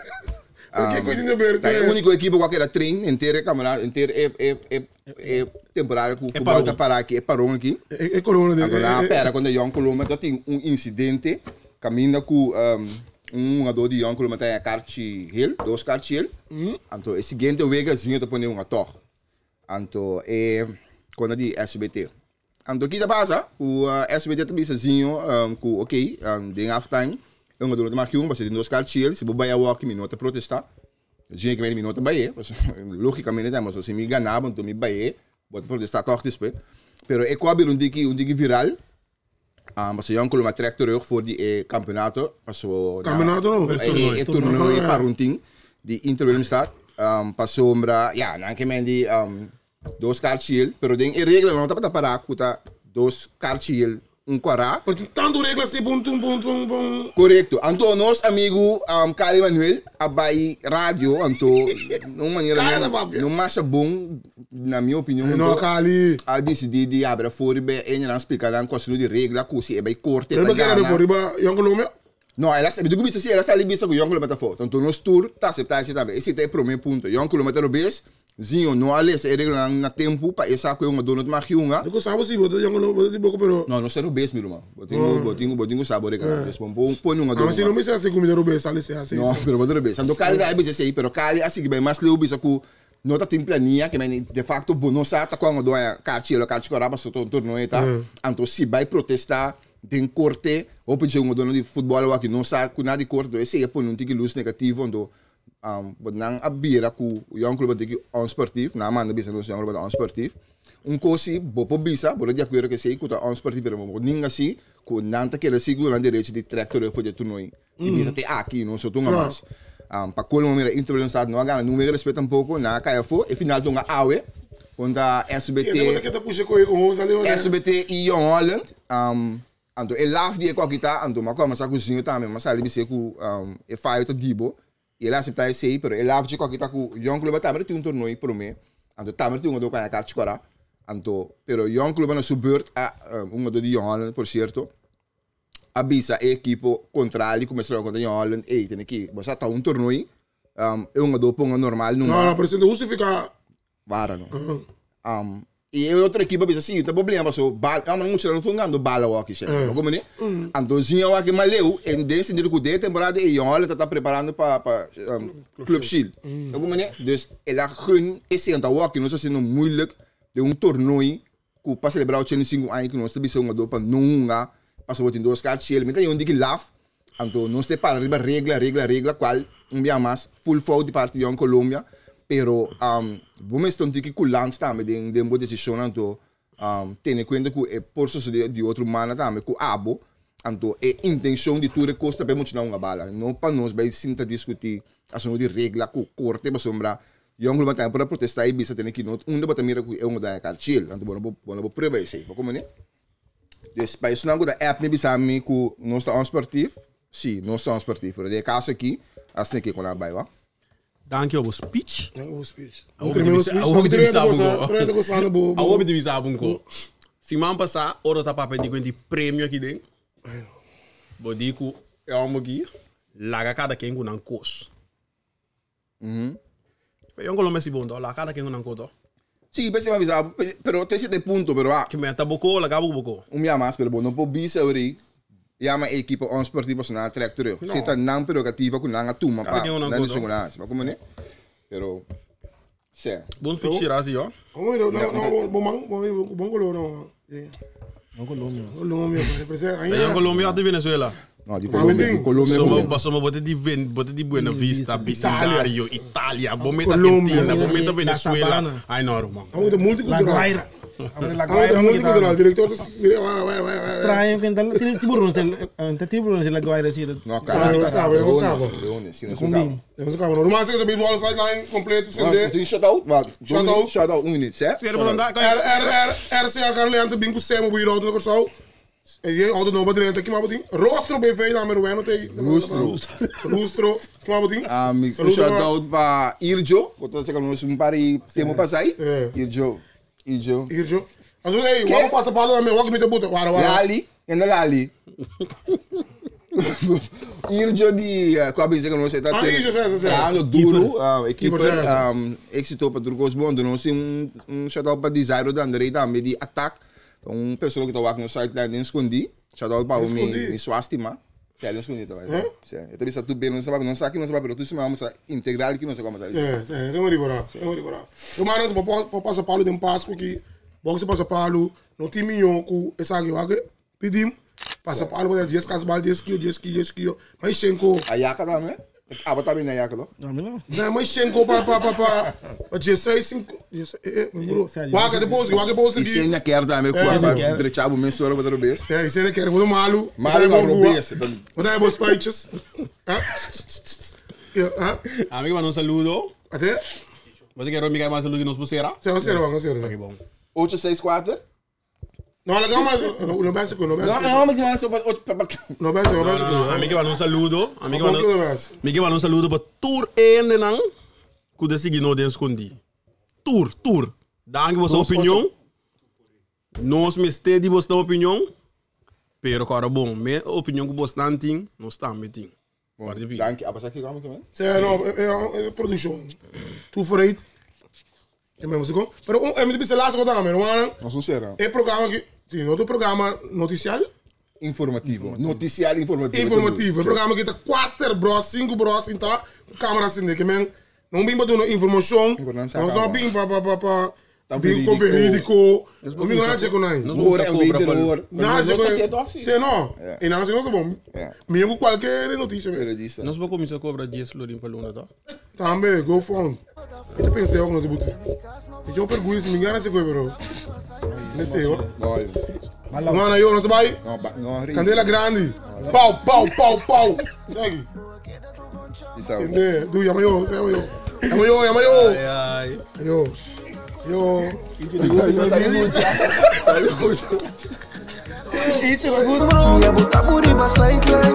Ke coisa de ver? Ta e unico equipo cu a keda train henter e campeonato, henter e e e e temporada cu futbol ta para aki, e paron aki. E corona de. Anto nan a pera contra Jong Colombia, ta tin un incidente caminda cu un hungador di Jong Colombia ta haña karchi hel, dos karchi hel. Anto e siguiente wega Zinho ta pone hunga tog. Anto e contra di SBT. Anto ki ta pasa? Ku SBT ta bisa Zinho ku ok, den halftime e hungador no ta maki un pasobra tin dos karchi hel, si bo bai awoki mi no ta protesta. Zinho ke mende mi no ta bai e, pasobra logicamente ta pasobra si mi gana bo anto mi bai e, bo ta protesta tog despues. Pero e ku a bira un tiki un tiki viral, pasobra Jong Colombia a trek terug for di e campeonato pasobra Campeonato no? E torneo e paruntin di Inter Willemstad pasobra ya nan ke mende Dos karchiel, pero den e regla no tabata pará ku ta dos karchiel un kwará. Pero tin tantu regla si pun tun pun tun pun. Korekto. Anto nos amigu Kali Manuel a bai radio anto na un manera Kali ta papia. no masha bon na mi opinion No anto Kali. a disidí di abra for riba e nan splika nan kos di regla ku si e bai korte Pero ta e keda gana. for riba Jong Colombia? No, el a mi ta ku bisa si el a sali bisa ku Jong Colombia ta fout. Anto nos tur ta aseptá esei tambe. Esei ta e promé punto. Jong Colombia ta robes, Zinho no a lesa e reglanan na tempu pa e sa ku e hungadó no ta mag hunga. Bo sa bo si bo ta Jong Colombia, bo ta di boko pero. No, nos ta robes mi ruman. Bo tin ku, bo tin ku, bo tin ku sa bo reglanan. Pues bo por pone hungadó Ami si no hunga. mi sa si ku mi ta robes a lesa asei. No, pero bo ta robes. Anto Cali ta a bisa esei, pero Cali a sigui bai mas leu bisa ku no ta tin plania, ke men de facto bo no sa ta kua hungadó a karchi yelo, karchi kòrá pasobra ta un torneo e ta. Anto si bai protestá Den korte, hopi dje hungadónan di futbòl awor aki no sa ku na di korte, enton esei a pone un tiki lus negativo, anto bo nan a bira ku Jong Club a tiki onsportief, nan a manda bisa nos Jong Club a ta onsportief. Un kos si bo por bisa, bo ta di akuerdo ku esei ku ta onsportief, pero bo por ninga si ku nan ta keda si ku nan derecho di trèk terug for di e toernooi i bisa te aki nos no tunga mas. Pa kolmo mira Inter Willemstad no a gana nun wega despues tampoko, nan a kai afó, e final tunga awe kontra SBT. SBT i Jong Holland. Anto e laf di e koki ta, anto mi a kòmensá ku Zinho tambe, mi a sali bis'é ku e fayo ta di bo, i el a aseptá esei, pero e laf dje koki ta ku Jong Club tambe ta tin un tornoi promé, anto tambe ta tin un hungadó ku a haña karchi kòrá, anto pero Jong Club na su beurt a, un hungadó di Jong Holland por sierto, a bisa e ekipo kontrali ku mester kontra Jong Holland, ey tene ki bo sa ta un tornoi, e hungadó ponga normal numa. No, no, pero esei ta hustifiká. Wara no. I e otro ekipo a bisa, si, ta problema paso bal, amo mucha no ta hungando bala awor she. No como ne? Anto zinha awor ki maleu, en den sentido ku den temporada e Jong Holland ta preparando pa pa Club Shield. No como ne? Dus el a gun esei anto awor ki nos ta haciendo moeilijk den un tornooi ku pa celebra 85 aña ku nos ta bisa hungador pa no hunga pasobra bo tin dos kaart shel. Mi ta yon diki laf, Anto nos te para riba regla, regla, regla cual un bia mas full fout di parti Jong Colombia, pero bo mester un tiki coulant tambe den den bo decisionnan anto tene cuenta cu e por sucede di otro mana tambe cu abo, anto e intencion di tur e cos ta pa e muchanan hunga bala, no pa nos bay sinta discuti asunto di regla cu corte pasobra Jong Colombia tambe por a protesta y bisa tene ki no unda bo ta mira cu e hunga daña carchil, anto bo no por prueba esey, bo comprende? Dus pa esnan ku ta app mi bisa mi ku nos ta onsportief, si, nos ta onsportief, pero den e kaso aki, asina ke ku nan a bai wak. Danki pa bo speech. Danki pa bo speech. Awor mi ta bisa, awor mi ta bisa bo ko. Tremendo ta gozando bo. Awor mi ta bisa bo ko. Siman pasá ora ta papia di ku di premio aki den. Bo di ku e homber aki laga kada ken ku nan kos. Pero yon Colombia si bon to, laga kada ken ku nan kos to. Si, p'esei mi a bisa bo, pero te sierto punto, pero a. Ke meta bo ko, laga bo ku bo ko. Un bia mas, pero bo no por bisa ori yama e ekipo onsportivo pasobra nan a trek terug. Si ta nan prerogativa ku nan a tuma pa nan desishon ku nan a hasi. Bo komprende? Pero, sè. Bon speech tira si yo. Bo mira, no, no, bo man, bo mira, bon color no. Bon Colombia. Colombia, parece. Bon Colombia of di Venezuela? No, di Colombia, di Colombia. Somo, pasobra bo ta di Ven, bo ta di Buena Vista, Bicentenario, Italia, bo meta Argentina, bo meta Venezuela. Ay no, ruman. Amo ta multicultural. La Guaira. La Guaira. Amo ta multicultural. Director ta mira, wa, wa, wa, wa. Extraño que tal tiene tiburones, el tiburones en La Guaira sí. No, Caracas, leones, sí, no es un cabo. No es un cabo. Ruman, se baseball sideline completo, sende. Tin shout out, wa. Shout out. Shout out, un minuut, sè. R, R, R, RCA Carleante bin ku Semo bu ir auto na Kòrsou. E auto nobo drenta, kima bo tin? Rostro BV dame Rueno te. Rostro. Rostro, kima bo tin? Mi shout out pa Irjo, ku ta saka nos un par di tempu pasai. Irjo, Irjo. Irjo. Aso ey, wak pasa palo dame, wak mi ta buta. Wara, wara. Lali, kende Lali? Irjo di, ku a bisa ku nos e ta Ah, Irjo, sa, sa, sa. trahando duru, e Keeper, keeper, sa, sa. éxito pa tur kos bon. Nos tin un shout out pa Desire Dandrey tambe di Attack. Ta un persona ku ta wak nos sideline den skondí. Shout out pa bo mi mi swastima. Sí, den skondí ta bai. Sí, e ta bisa tur ben nos ta papia, nos sa ki nos ta papia, pero tur siman nos ta integral ki nos ta kombersa. Sí, sí, e mori por e mori por Rumannan, bo por pasa palu den Pasku ki boxe pasa palu, no tin miño ku esaki wak pidim pasa palu pa dies kas bal dies kio, dies kio, dies kio, mai shenko. Ayaka tambe? Abo ta bini ayaka to? No, mi no. Na mai shenko pa pa pa pa pa dieseis sinku dieseis eh eh mi bro. Wak e post wak e post I di. senya ker tambe ku pa drecha bo mes ora bo ta robes. Eh, i senya ker bo ta malu. Malu na robes. Bo ta bo spuitjes. Ja, ah. Ami ke manda un saludo. Ate? Bo ta kere mi ke manda saludo di nos pusera? Sera sera wak sera. Ok bon. Ocho seis kuater. No, la gama, no, no best no best. No, no, no, no, no best, no best. Ami ke manda un saludo. Ami ke manda, mi ke manda un saludo pa tur hendenan ku ta sigui nos den skondí. Tur, tur. Danki boso opinion. Nos mester di bosnan opinion, pero kòrda bon, me opinion ku bosnan tin, nos tambe tin. Danki. A pasa kiko amo kimen? Sí, no, e produccion. Two for eight. E mesmo se com. Pero un, mi bisa laatste kota ame, rumanan. Nos un sera. E programma ki, si, no tu programma noticial. Informativo. Noticial informativo. Informativo. E programma ki ta kuater bros, sinku bros inta, camera sinde ke men. No bin pa duna informacion. Nos no bin pa pa pa pa Ta bin con verídico. verídico. No bin nada che con nai. Hoor en wederhoor. Nada che Nos con hacía toch, sí. Sí, no. Ja. E nan si no bon. Ja. Mi cu cualquier noticia. Periodista. Nos por cuminsa cobra 10 florin pa luna, toch? Tambe, go fund. Ik te pensei ook nog te boete. Ik heb orgulho, mi gana se coi, bro. Neste, hoor. No, Mano, yo no se vai. no, ba- no, ri. Candela grande. Pau, pau, pau, pau. Segue. Isa. Sende, du, llama yo, llama yo. Llama yo, llama yo. Ay, ay. Yo. Yo. Sali mucho. Sali mucho. Ya bo ta buriba sideline.